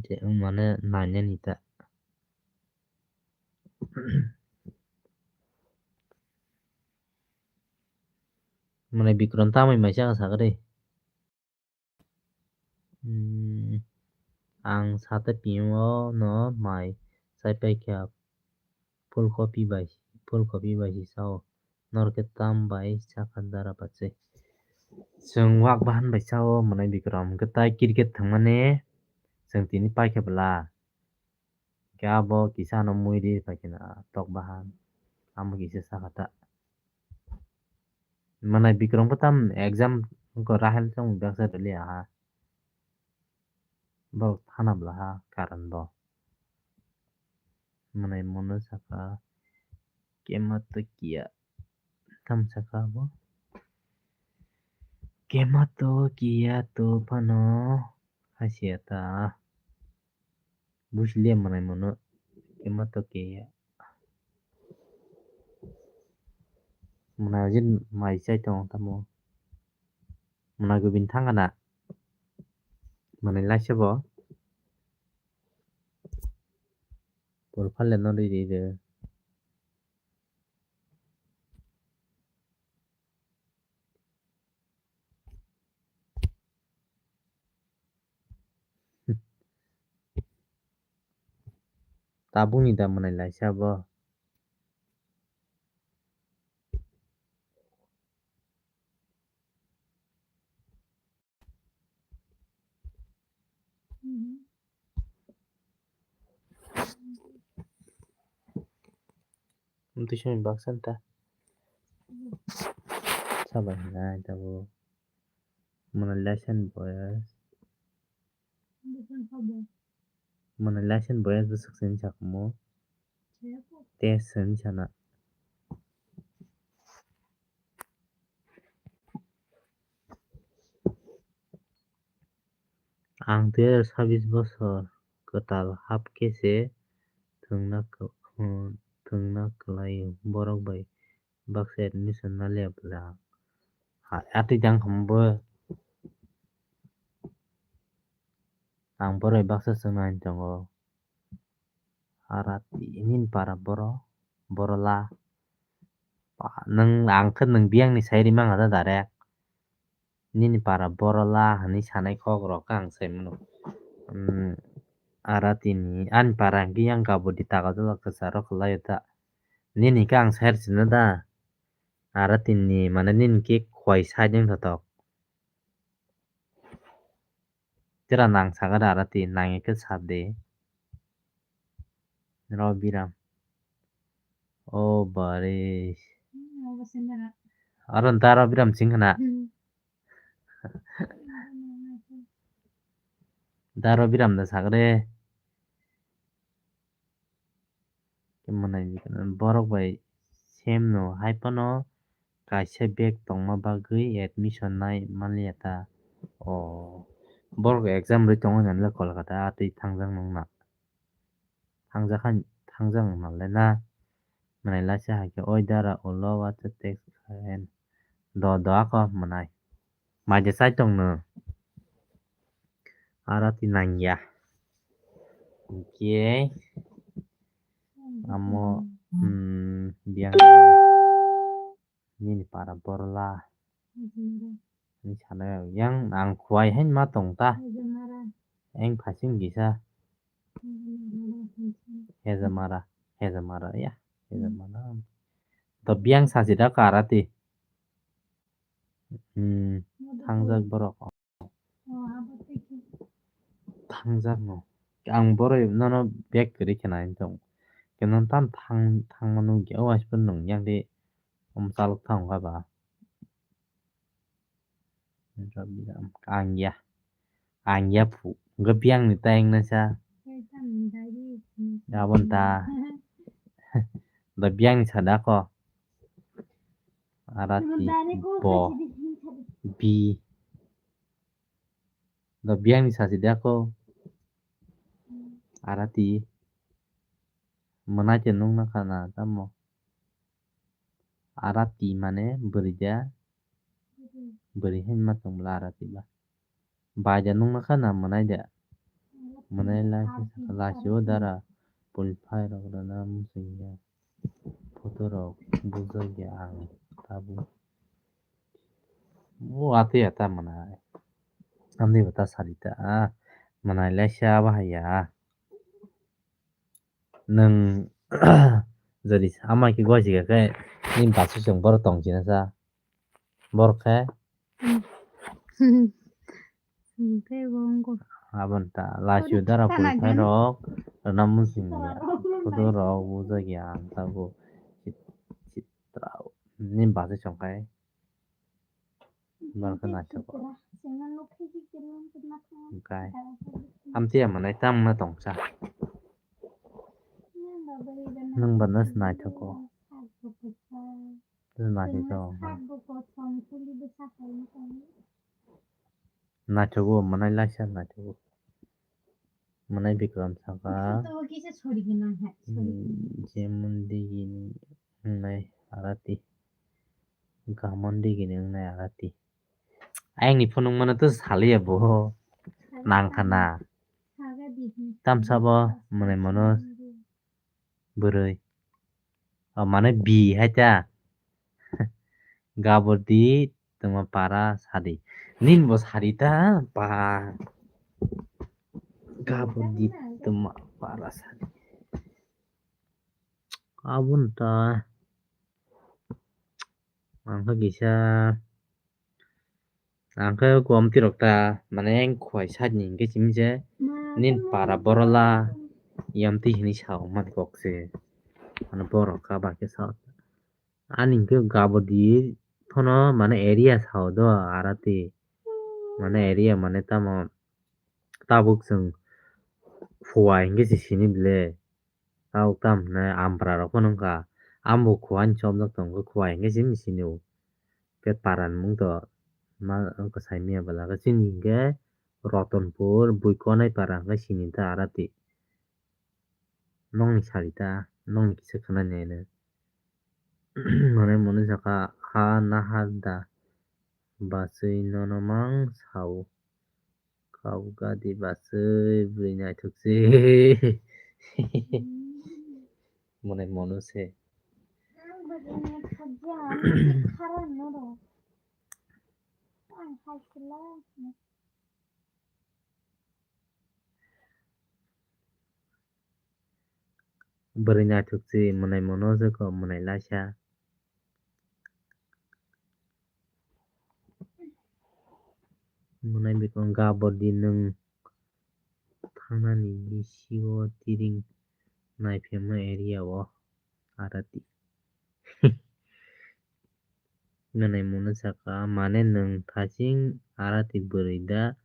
Je wng mane nainani ta. Mwnai Bikram tamwi mai chakha sakha de. Hmm, ang sata piyung o no mai chai paikha. Phulkopi bai, phulkopi bai si sao. Norokhe tam bai chakha dara bachai. Chwng wak bahan bai sao mwnai Bikram. Hwnkhe tai cricket thwngmani chwng tini paikha bwla. Hwnkhe abo kisa ano mui ri paikha na tok bahan. Amo kisa sakha ta. Mwnai Bikram khe tam exam wngkha Rahel chong baksa rwliya ha. Borok thana bwla ha karan bo. Mwnai mono sakha kemato kiya. Tam sakha bo. Kemato kiya to phano hasiya ta. Busi le mwnai mono kemato kiya. Mwnai jin mai chai tong tamo. Mwnai gubin thang kana. Mwnai laisa bo. Pol phalle no ri ri de. Tabukni da mwnai laisa bo. Amtwi soni baksa ta. Sabai hinai tabuk. Mwnai laisa ni boyas. Mwnai laisa ni boyas bwswk sini sakhumu. Tei sini sana. Ang dui hazar sabis bosor kwtal hap khe se thwngna kw-, thwngna kwlaio, borok bai baksa admission naliya bwla. Ha, atwi dang hwnba bo ang borok bai baksa swngna hinwi tongo. Harati nini para boro, borola. Pa, nwng ang khe nwng biyang ni sai rimang kha da direct. Nini para borola hinwi sanai kok rok khe ang sai mano. Hmm, Harati ni ani para hwnkhe yang kabodi taga jala kwcharo kwlaio ta. Nini khe ang sai rwsino da. Harati ni mane nini khe khwai side wngthotok. Tera nang saga da Harati, nang ekhe sat de. Robiram. O baris. Aro da Robiram sing khna. Da Robiram da sagre. Khe mwnai borok bai same no hai phano kaisa bag tongma bagwi admission nai manliya ta. O borok exam rwi tongo hinwi le Kolkata atwi thangjak nung na. Thangjak han, thangjak nung na le na. Mwnai laisa hai khe oi dara ulo wacha text khaen. Do do ako mwnai. Mai de chai tong no. Arati nangya. Hinkhe amo, hmm, biyang nini para borla. Ni sana yang ang khuai hain ma tong ta. Eng phasing gisa. Hezamara, hezamara ya, hezamara. To biyang sasi da karati. Hmm, thangjak borok. Thangjak no. Ang borok nono bag kwrwi khna hinwi tongo. Khe nono tam thang, thangma nukya. O aswk nwng yang de om chalok thang kha ba. Ang ya. Ang ya phu. Hwnkhe biyang ni ta wngna sa. Aboni ta. Da biyang ni sada ko. Arati bo. Bi. Da biyang ni sasi da ko. Arati. Mwnai te nung na khana tamo. Arati mane bwrwi da. Bwrwi hinma tong bwla arati ba. Bai da nung na khana mwnai da. Mwnai la khe saka la si o dara. Pul phai rok rana musing ya. Photo rok bujak ya ang tabuk. O ati ata mwnai. Amni bata sari ta. Mwnai la si aba hai ya. Nwng jodi ama khe gua si khe nini bwswk chwng borok tong china sa. Borok khe? Aboni ta la si o dara pul phai rok rana musing ya. Photo rok bujak ya ang tabuk. Chitra nini bwswk chwng khai. Borok khe naithogo. Hwnkhe amtwi ya mwnai tamo tongsa. Nwng bwrwino se naithogo. Naithogo. Naithogo mwnai laisa naithogo. Mwnai Bikram saka. Jemon digini wngnai arati. Gamon digini wngnai arati. Ayang ni phunuk mano to saliya bo. Nang khana. Tamsa bo mwnai mano. Bwrwi. O mane bi hai ta. Gabor di tongma para sadi. Nin bo sadi ta ba. Gabor di tongma para sadi. Abun ta. Ang kha kisa. Ang khe komti rok ta mane khuai side ni hwnkhe simi se nini para borola yamtwi hinwi sa mani kok se. Mane borok kha ba khe sa ani hwnkhe gabodi phano mane area sa do arati mane area mane tamo tabuk chwng khuai hwnkhe se sini bile. Tabuk tam hinai ampra rok phano wngkha. Ambo khuani chopjak tongo, khuai hwnkhe simi sini o. Khe para ni mung to ma wngkha saimanya bwla khe chini hwnkhe Rotonpur, Buikonai para hwnkhe sini ta arati. Nokni sari ta, nokni kisa khwnani nai. Mane mwnwi sakha, ha nahar da bachwi nono mang sao. Kau gadi bachwi bwrwi naithok se. Mone mono se. Bwrwi naithok se mwnai mono se ko mwnai laisa. Mwnai bikon gabodi nwng thangnani bisi o tiring naiphaima area o arati. Mwnai mano saka mane nwng thaching arati bwrwi da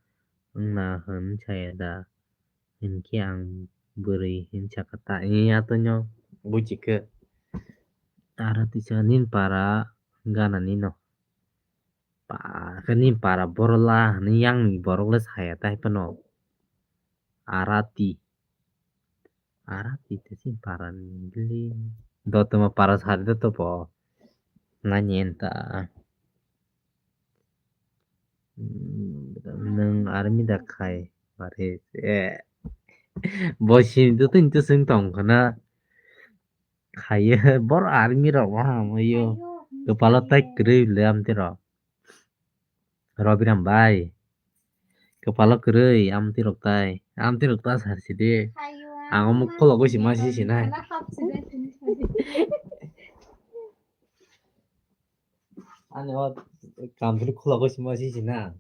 wngna hwn saya da. Hinkhe ang bwrwi hinwi sakha ta, ee, ato nw buji khe. Aro tisa nini para gana nino. Pa khe nini para borola hinwi yang ni borok le saya tai phano. Arati. Arati tisi para ni bili. Dotoma para sari dotopo. Nani enta. Hmm, nwng army da khai, mare, eh. Bo sini to tini to swng tong khana. Khaiye, bor army rok ma hamayo. Kwpalo tai kwrwi le amtwi rok. Robiram bai. Kwpalo kwrwi amtwi rok tai. Amtwi rok ta sarsi de. Ang omo khulogwi se ma si sinai. Ani o kamchwlwi khulogwi se ma si sinai.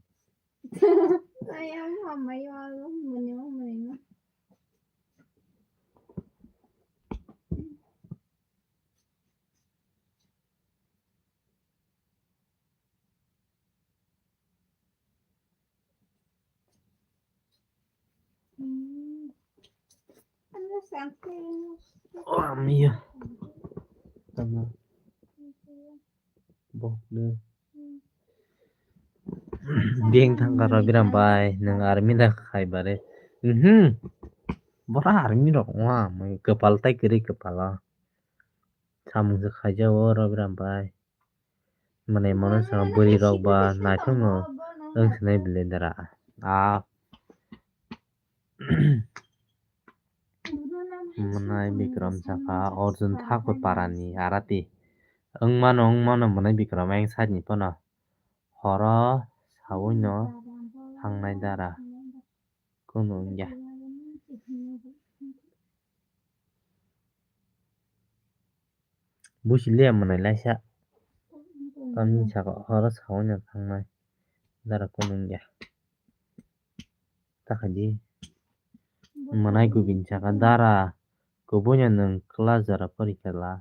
Ayang hamai walo muni muni. Oh, amiyo. Tama. Bok de. Beng thangkar Robiram bai, nwng army da khai bare. Mhm. Bora army rok wngma, kwpal tai kwrwi kwpalo. Samung se khaijao Robiram bai. Mane mano sa bwrwi rok ba naithok no wng sinai bile dara. A. Mwnai Bikram saka Arjun Thakur parani arati. Wngmano, wngmano Mwnai Bikram ayang side ni phano. Horo sawi no thangnai dara. Kunu wngya. Busi le mwnai laisa. Tamni saka horo sawi no thangnai dara kunu wngya. Takhadi. Mwnai Gobin saka dara. Kubuino nwng class jora porikha la.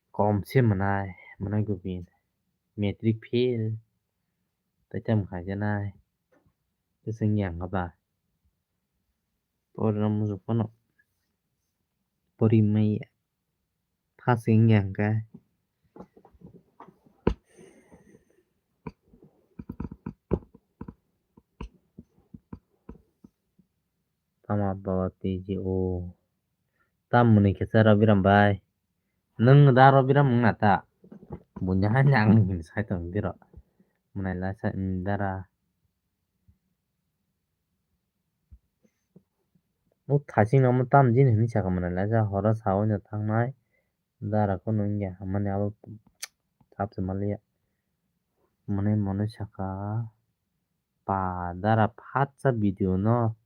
Kom se mwnai, Mwnai Gobin. Matric fail. Tai tamo khaijanai. Tei chwng yang kha ba. Porina muchung phano. Pori maya. First wngya hwnkhe. Tama baba tiji o. Tam mwnwi khe cha Robiram bai. Nwng da Robiram wngna ta. Bunya hai ni ang ni sai tong diro. Mwnai la sa dara. O thasing no omo tam jin hinwi sakha mwnai laisa horo sawi no thangnai dara kunu wngya hamani abo chap se manliya. Mwnai mwnai sakha pa dara phatsa video no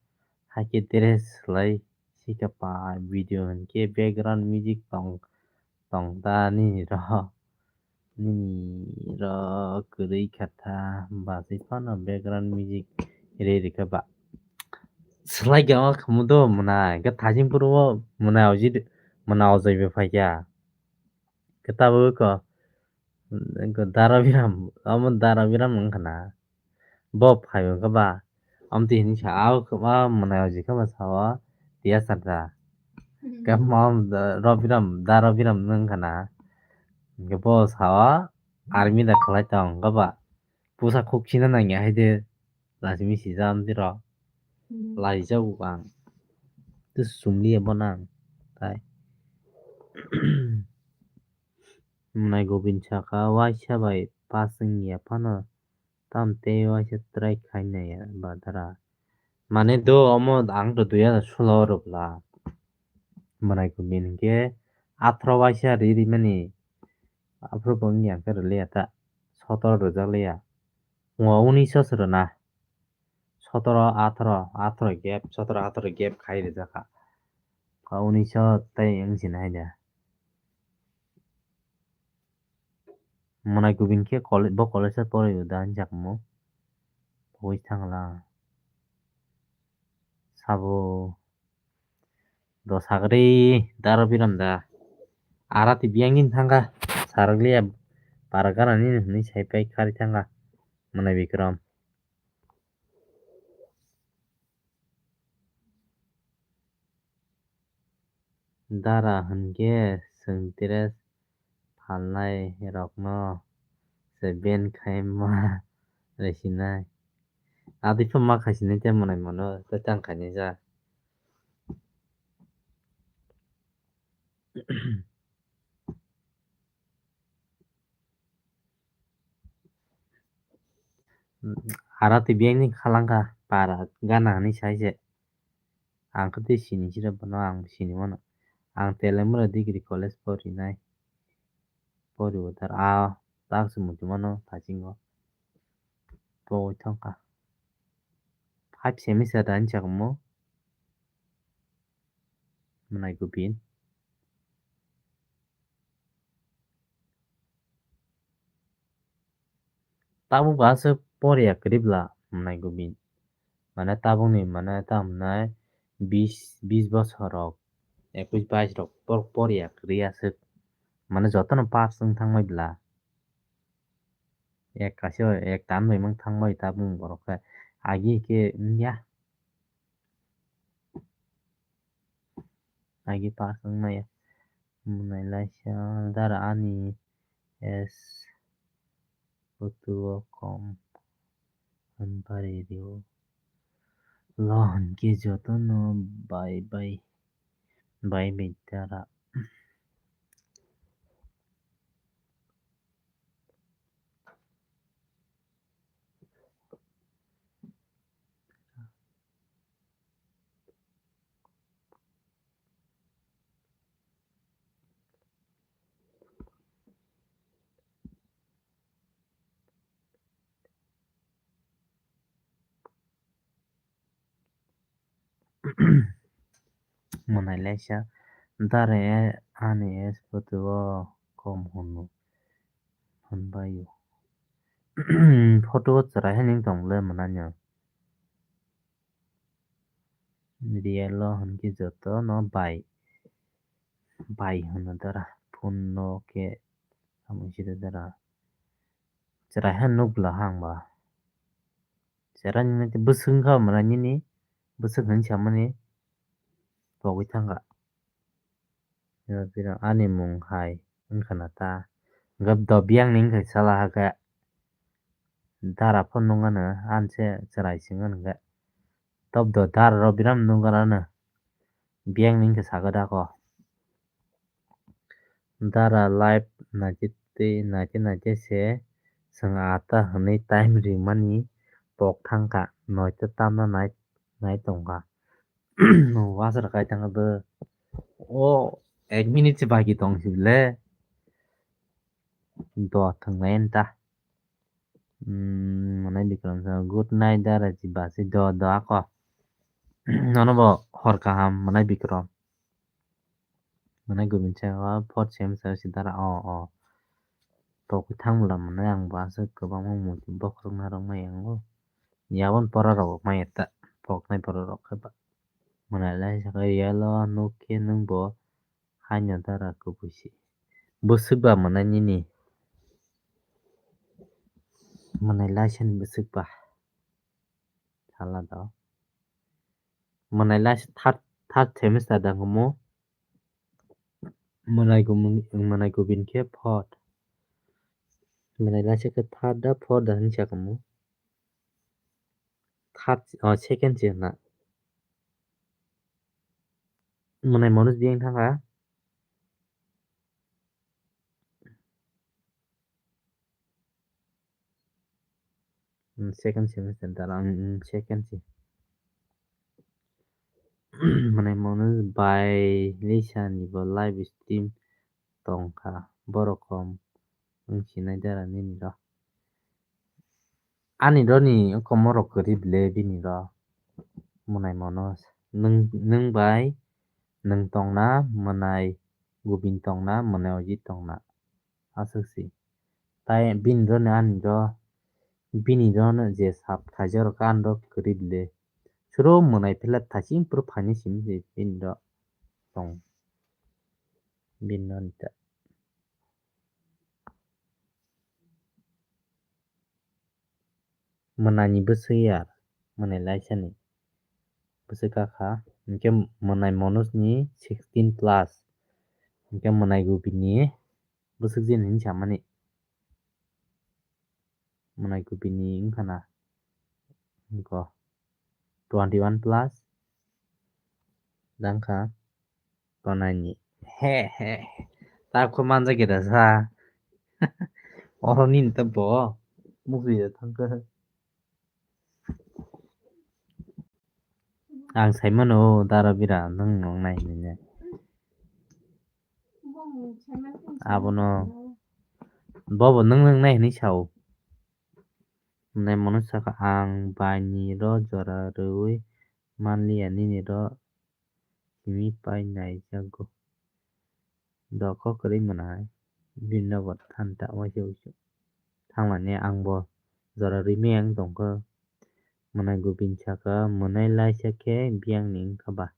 haikhe dress lai sikha pa video hinkhe background music tong tong ta nini rok. Nini rok kwrwi kha ta, bachwi phano background music re rikha ba. Swlai khe o khamu do mwnai, khe thasing phuru o mwnai ojai, mwnai ojai bo phaikha. Khe tabuk ko, ko Dara Biram, omo Dara Biram wngkha na. Bo phai wngkha ba, amtwi hinwi sa, a, a mwnai ojai khe ba sa o, tiya satra. Khe mo, Robiram, Da Robiram wngkha na. Hwnkhe bo sa o, army da khlai tong kha ba. Pusa khuk sina nangya hai de, lachimi sijak amtwi rok. Laijak ang. Tei sumliya bo nang, tai. Mwnai Gobin saka, waisa bai pass wngya phano. Tam tei waisa try khainai ba dara. Mane do omo ang to dui hajar solo rwpla. Mwnai Gobin hinkhe atharo waisa ri ri mani. Aphuru bo wngya khe rwliya ta. Sotoro rwjak liya. Ngo unis se rwna. Sotoro atharo, atharo gap, sotoro atharo gap khai rwjak kha. Kha unis tei wng sini hai da. Mwnai Gobin khe college, bo college o porwi o da hinjak mo. Pogwi thangla. Sabo do sagri Dara Biram da. Ara ti biyang din thangkha. Sarwkliya para gana nini hwnwi sai pai kharwi thangkha. Mwnai Bikram. Dara hinkhe chwng dress phalnai rokno se ban khai ma rwsinai. Adui pha ma khaisinai tei mwnai mano tei tang khainai ja. Ara twi biyang ni khalangkha para gana hinwi sai se. Ang khe tei sini sira bono ang sini mano. Ang Telemura Degree College porinai. Pori bo tar a tak se muchung mano thasingo. Pogwi thangkha. Five semester da hinwi sakamo. Mwnai Gobin. Tabuk bo aswk poriya kwrwi bwla Mwnai Gobin. Mane tabukni mane tamo hwnai bis, bis bosor rok, ekwis bais rok por-, poriya kwrwi aswk. Mane jotono pass wng thangbai bwla. Ek kaisa ek tan bai mang thangbai tabuk borok khe. Agi khe wngya. Agi pass wng maya. Mwnai laisa dara ani S photo o kom hwn pari rio. Lo hwn khe jotono bai bai, bai bai dara. Mwnai laisa dare ani S photo o kom hwno hwnbaio. Photo o chwrai hai nini tong le mwnanio. Real o hwn khe joto no bai, bai hwno dara. Phone no khe samung side dara. Chwrai hai nuk bwla hang ba. Chwrai nini bwswk wngkha mwnai nini, bwswk hwn samani pogwi thangkha. Ani mung hai wngkha na ta. Hwnkhe do biyang ni wngkha sala hakhe. Dara phano nukgano, ani se chwrai se wngkha hwnkhe. Tobdo dara rok biram nukgano. Biyang ni wngkha sakha dako. Dara live naitwi twi, naitwi naitwi se chwng ata hwnwi time rimani pok thangkha, noita tamna nai, nai tongkha. Wasra kai thangkha bo. O ek minute se baki tong sibole. Do thwngnai ta. Hmm, Mwnai Bikram sa, "Good night, Dara ji basi." Do, do, ako. Nono bo hor kaham, Mwnai Bikram. Mwnai Gobin sa, "O, fourth semester si Dara, o, o." Tokwi thang bwla mwnai ang bo aswk kwbangma muitu bokhorok narwk maya ang bo. Yabon pora rok maya ta, poknai pora rok khe ba. Mwnai lai sa khe, "Yalo, nuk khe nwng bo." Haino dara kubui se. Bwswk ba mwnai nini? Mwnai laisani bwswk ba? Sala do. Mwnai laisa third, third semester da kamo. Mwnai gu-, mwnai Gobin khe fourth. Mwnai laisa khe third da fourth da hinwi sa kamo. Third, oh, second se hwnna. Mwnai Manoj biyang thangkha. Hmm, second semester dara, hmm, hmm, second se. Mwnai Manoj bai Lisa ni bo live stream tongkha. Borok kom wng sinai dara nini ro. Ani roni komorok kwrwi bwle bini ro. Mwnai Manoj. Nwng, nwng bai nwng tongna, Mwnai Gobin tongna, Mwnai Ojit tongna. Aswk si. Tai bini roni ani ro, bini roni je sap khaijak rok ani ro kwrwi bwle. Suro Mwnai phela thaching phuru phaini simi se bini ro tong. Bini roni ta. Mwnai ni bwswk ya, Mwnai laisani bwswk kakha, hinkhe Mwnai Manoj ni sixteen plus, hinkhe Mwnai Gobin ni bwswk jini hinwi samani. Mwnai Gobin ni wngkha na, wngkha twenty one plus, dangkha. Tonani. He, he. Takhu manja geda sa. Oro nini ta bo. Musi ya thangkha. Ang saimano, o dara bira, nwng nwngnai hinwi. Abono, bobo nwng nwngnai hinwi sao. Nai mano saka, ang baini ro jora rwui manliya, nini ro simi pai naijago. Doko kwrwi mwnai, bini nogo thanta waisa uisu. Thangmani ang bo jora rwui miyang tongkha. Mwnai Gobin saka, mwnai laisa khe biyang ni wngkha ba.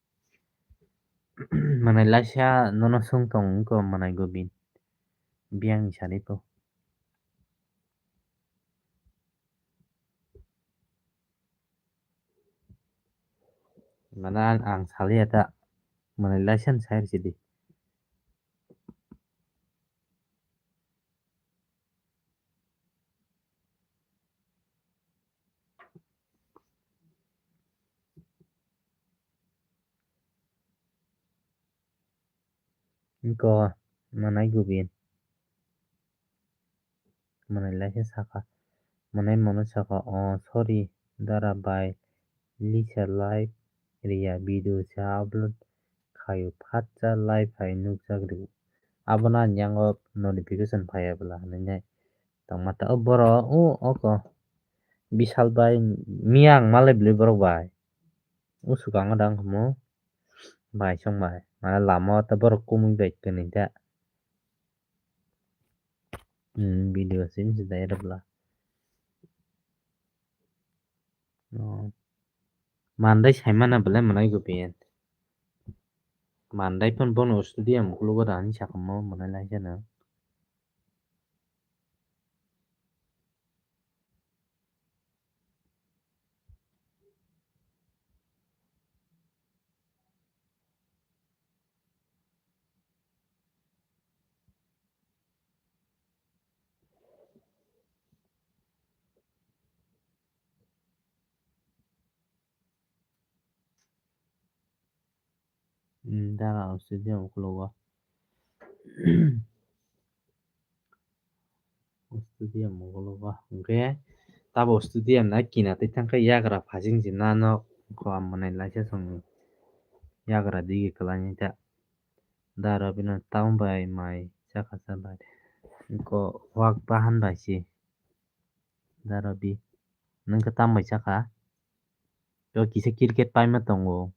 Mwnai laisa nono swng tong wngkha Mwnai Gobin. Biyang ni sari ko. Mana ang, ang saliya ta. Mwnai laisa ni sai rwsidi. Wngkha Mwnai Gobin. Mwnai laisa saka. Mwnai mano saka, "Oh, sorry, dara bai, lisa live riya video se upload khaio, phatsa live hai nukjak rw." Abono ani yango notification phaiya bwla hinwi nai tongma ta. O borok, o, oko Bishal bai miyang malai bwlwi borok bai. O swkango dang khumu bai song bai. Mane lama o ta borok kumui bai kwnwi da. Hmm, video simi se dai rwbla. Oh. Mandai saimana belai Mwnai Gobin. Mandai phone bono studio mukulugo da hinwi sakamo Mwnai laisano. Hmm, dara o studio mukulugo. O studio mukulugo. Hwnkhe tabo o studio na kina twi thangkhe yagra phasing se nano kho Mwnai laisa songni yagra digi kwlaini ta. Dara bino town bai mai chakha cha bai. Ko wak bahan bai se. Dara bi. Nwng khe tam bai chakha. To kisa cricket paima tongo.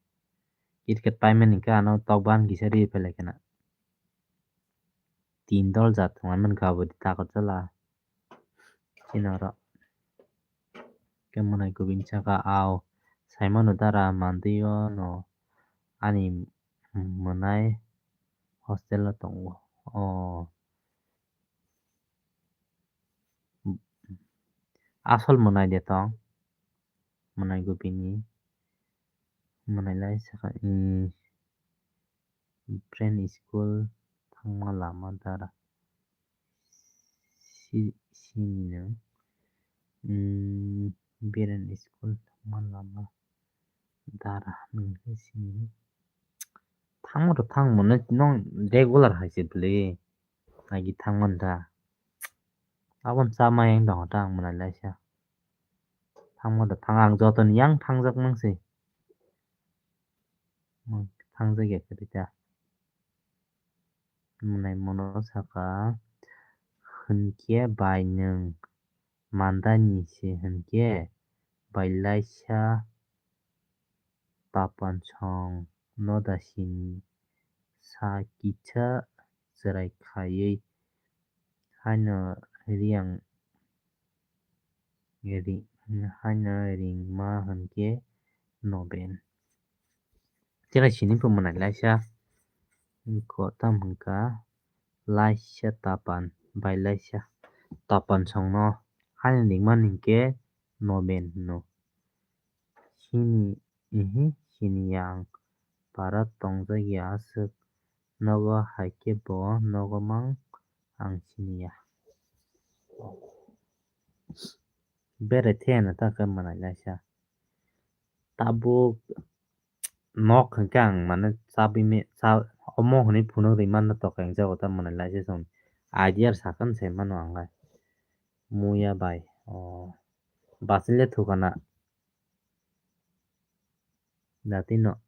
Cricket paimani hwnkhe ano tok bahan kisa ri phailai kheno. Tin dol jat thwngmani kabui takhorjala. Chini oro. Khe Mwnai Gobin saka, "Ao, saimano dara Mandai o no ani mwnai hostel o tongo." O. Asol Mwnai de tong. Mwnai Gobini. Mwnai lai saka, hmm, friend school thangma lama dara. Si-, sini no. Hmm, friend school thangma lama dara. Hmm, sini. Thangma to thangmano nong regular hai se bwle. Agi thangmani da. Aboni chama yang tongo ta ang mwnai laisa. Thangma da thang ang jotoni yang thangjak mang se. Mang thangjak ya kwrwi ta. Mwnai mono saka hwnkhe bai nwng Mandani se hwnkhe bai laisa Tapan song no da sini sa kisa chwrai khaiwi haino riyang ri-, haino ringma hwnkhe noben. Chwrai sini phumunai laisa ko tam hwnkha laisa Tapan bai laisa Tapan songno haino ringma hwnkhe noben hwno. Sini, ihi, sini ya ang para tongjak ya aswk nogo hai khe bo nogo mang ang sini ya. Bere the na ta khe mwnai laisa. Tabuk nok hwnkhe ang mane chabwi me-, cha-, omo hwnwi phunuk rwi manna tokhe ang jago ta mwnai laisa song idea sakhan se mano ang lai. Muya bai, o, bachile thukana. Datino.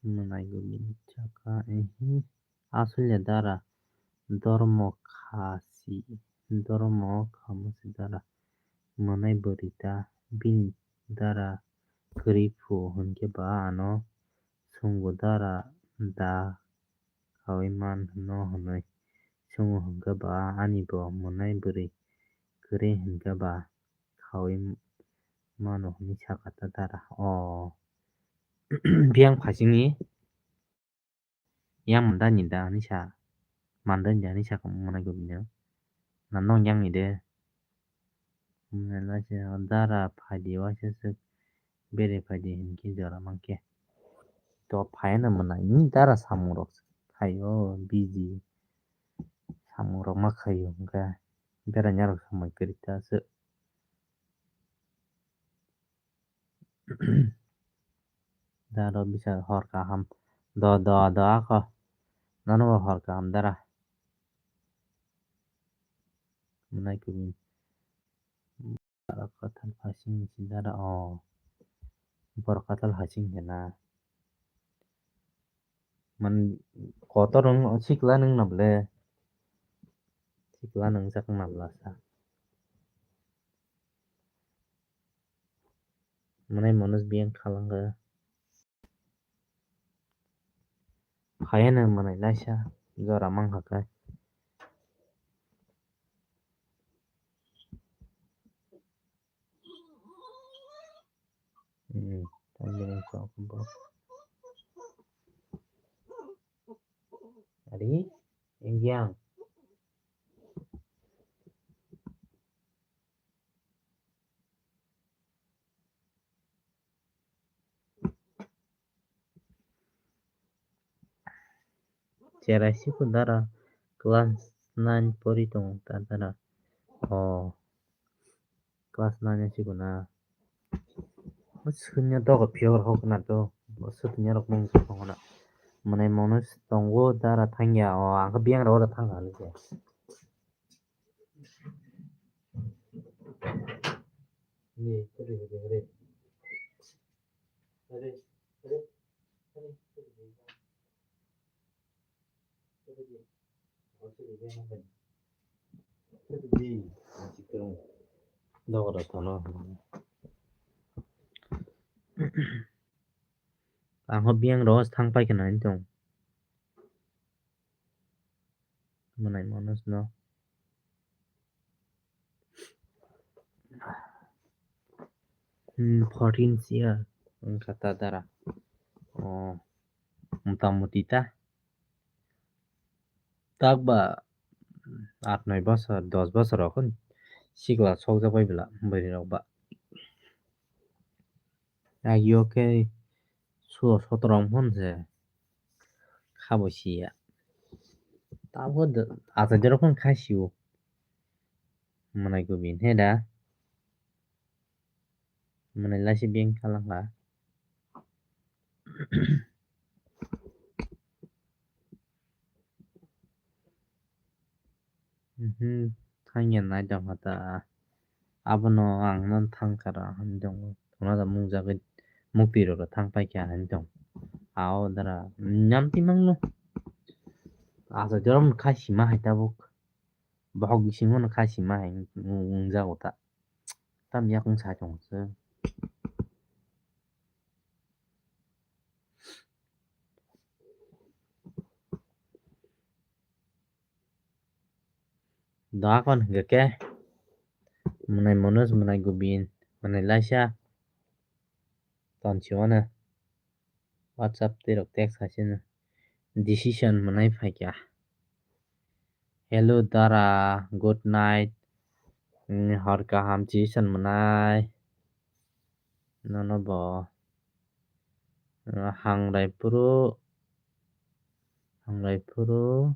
Mwnai gubin chaka, ehi. Aswkle dara dormo kha si, dormo kha mwnai dara mwnai bwrwi ta bini dara kwrwi phu hwnkhe ba ano swngbo dara da khaui man hwno hwnwi swngo hwnkhe ba ani bo mwnai bwrwi kwrwi hwnkhe ba khaui mano hwnwi sakha ta dara. O biyang phasingni yang mandani da hwnwi sa, mandani da hwnwi sakha mwnai gubino. Na nong yang ni de. Mwnai lai se dara phaidi waisa swk bere phaidi hinkhe jora mankhe. To phaiya no mwnai ni dara samung rok khaio busy. Samung rok ma khaio hwnkhe bera nya rok samung kwrwi ta se. Dara bisa hor kaham. Do, do, do, ako. Nono bo hor kaham dara. Mwnai kubui. Borok kwtal phasing si dara o. Borok kwtal phasing khe na. Man kotor wng sikla nwng na ble. Sikla nwngjak na bwlasa. Mwnai Manoj biyang khalangkha. Phaiya no mwnai laisa jora mankha khe. Hmm, tamni wngkha bo. Ari, engyang. Cherai siku dara class nine pori tongo ta dara. O class nine siku na. Sunya dogo phiyo rok na to. Sunya rok mung tongo na. Mane mono tongo dara thangya o ang biyang rok thangkha. Ang ho biyang rok thang pai khna tong. Mwnai Manoj no. Hmm, fourteen year wngkha ta dara. O, mota moti ta. Tak ba aat noi bosor, dos bosor rok sikla sokjak bai bwla bwrwi rok ba. Agio khe sulo sotoro wng phano se kha bo siya. Tabuk achai rok phano kha sio. Mwnai kubui he da. Mwnai laisi beng khalangkha. Mhm, thangya nai tongkha ta. Abono ang no thangkha ra hinwi tongo. Thangna da mungjagwi mukti rok thang paikha hinwi tongo. Ao dara nyamtwi mangno. Asa jorom khai sima hai tabuk. Bohok bisingo no khai sima hai wng-, wngjago ta. Tam yakung sai tongo se. Doakon hwnkhe khe mwnai Manoj, mwnai Gobin, mwnai Laisa. Tonsio ano WhatsApp tei rok text hai se no decision mwnai phaikha. Hello dara, good night. Hor kaham decision mwnai. Nono bo. Hangrai phuru, hangrai phuru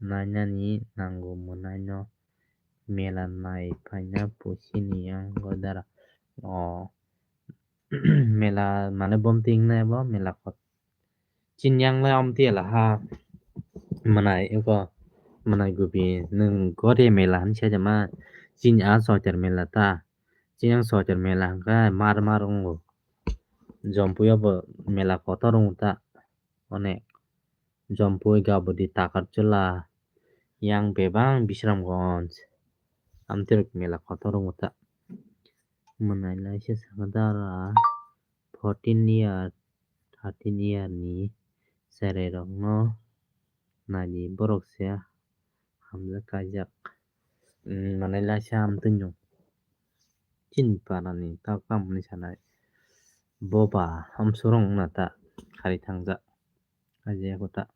nainani nango mwnaino mela nai phaina pusini yango dara. O mela mane bomti wngnai bo mela kot. Chini yang lai om tiya la ha. Manai eko, manai gubi, nung Goria mela han siya jama. Chini a Soitar mela ta. Chini yang Soitar mela hangka mar mar ungo. Jompui obo mela kotor ungo ta. Onek. Jompui, Gabudi, Takarchula, yang bebang Bisramganj. Amtwrwk mela kotor ungo ta. Manai lai siya saka dara fourteen year, thirteen year ni cherai rokno naidi borok se hamjak kaijak. Manai lai siya amtwino. Chini parani ta tamoni sanai. Boba amsurong na ta hari thangjak. Aje ko ta.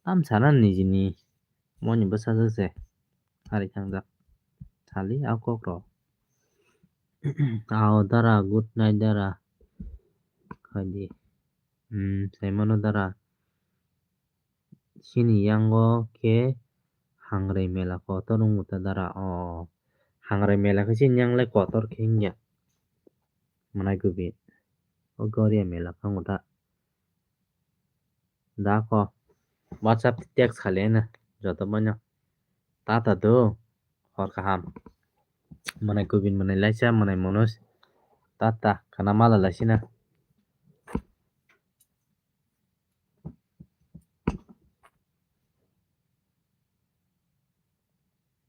Tam sana nijini moni bwsajwk se hari thangjak. Sali a kok rok. Ao dara, good night dara. Khaidi. Hmm, saimano dara. Chini yango khe Hangrai mela kotor wngwi ta dara. O Hangrai mela khe chini yang lai kotor khe wngya. Manai gubi. O Goria mela khe wngwi ta. Da ko WhatsApp text khali na joto bono. Tata do. Hor kaham. Manai gubi manai laisa manai monus. Tata kana mala laisina.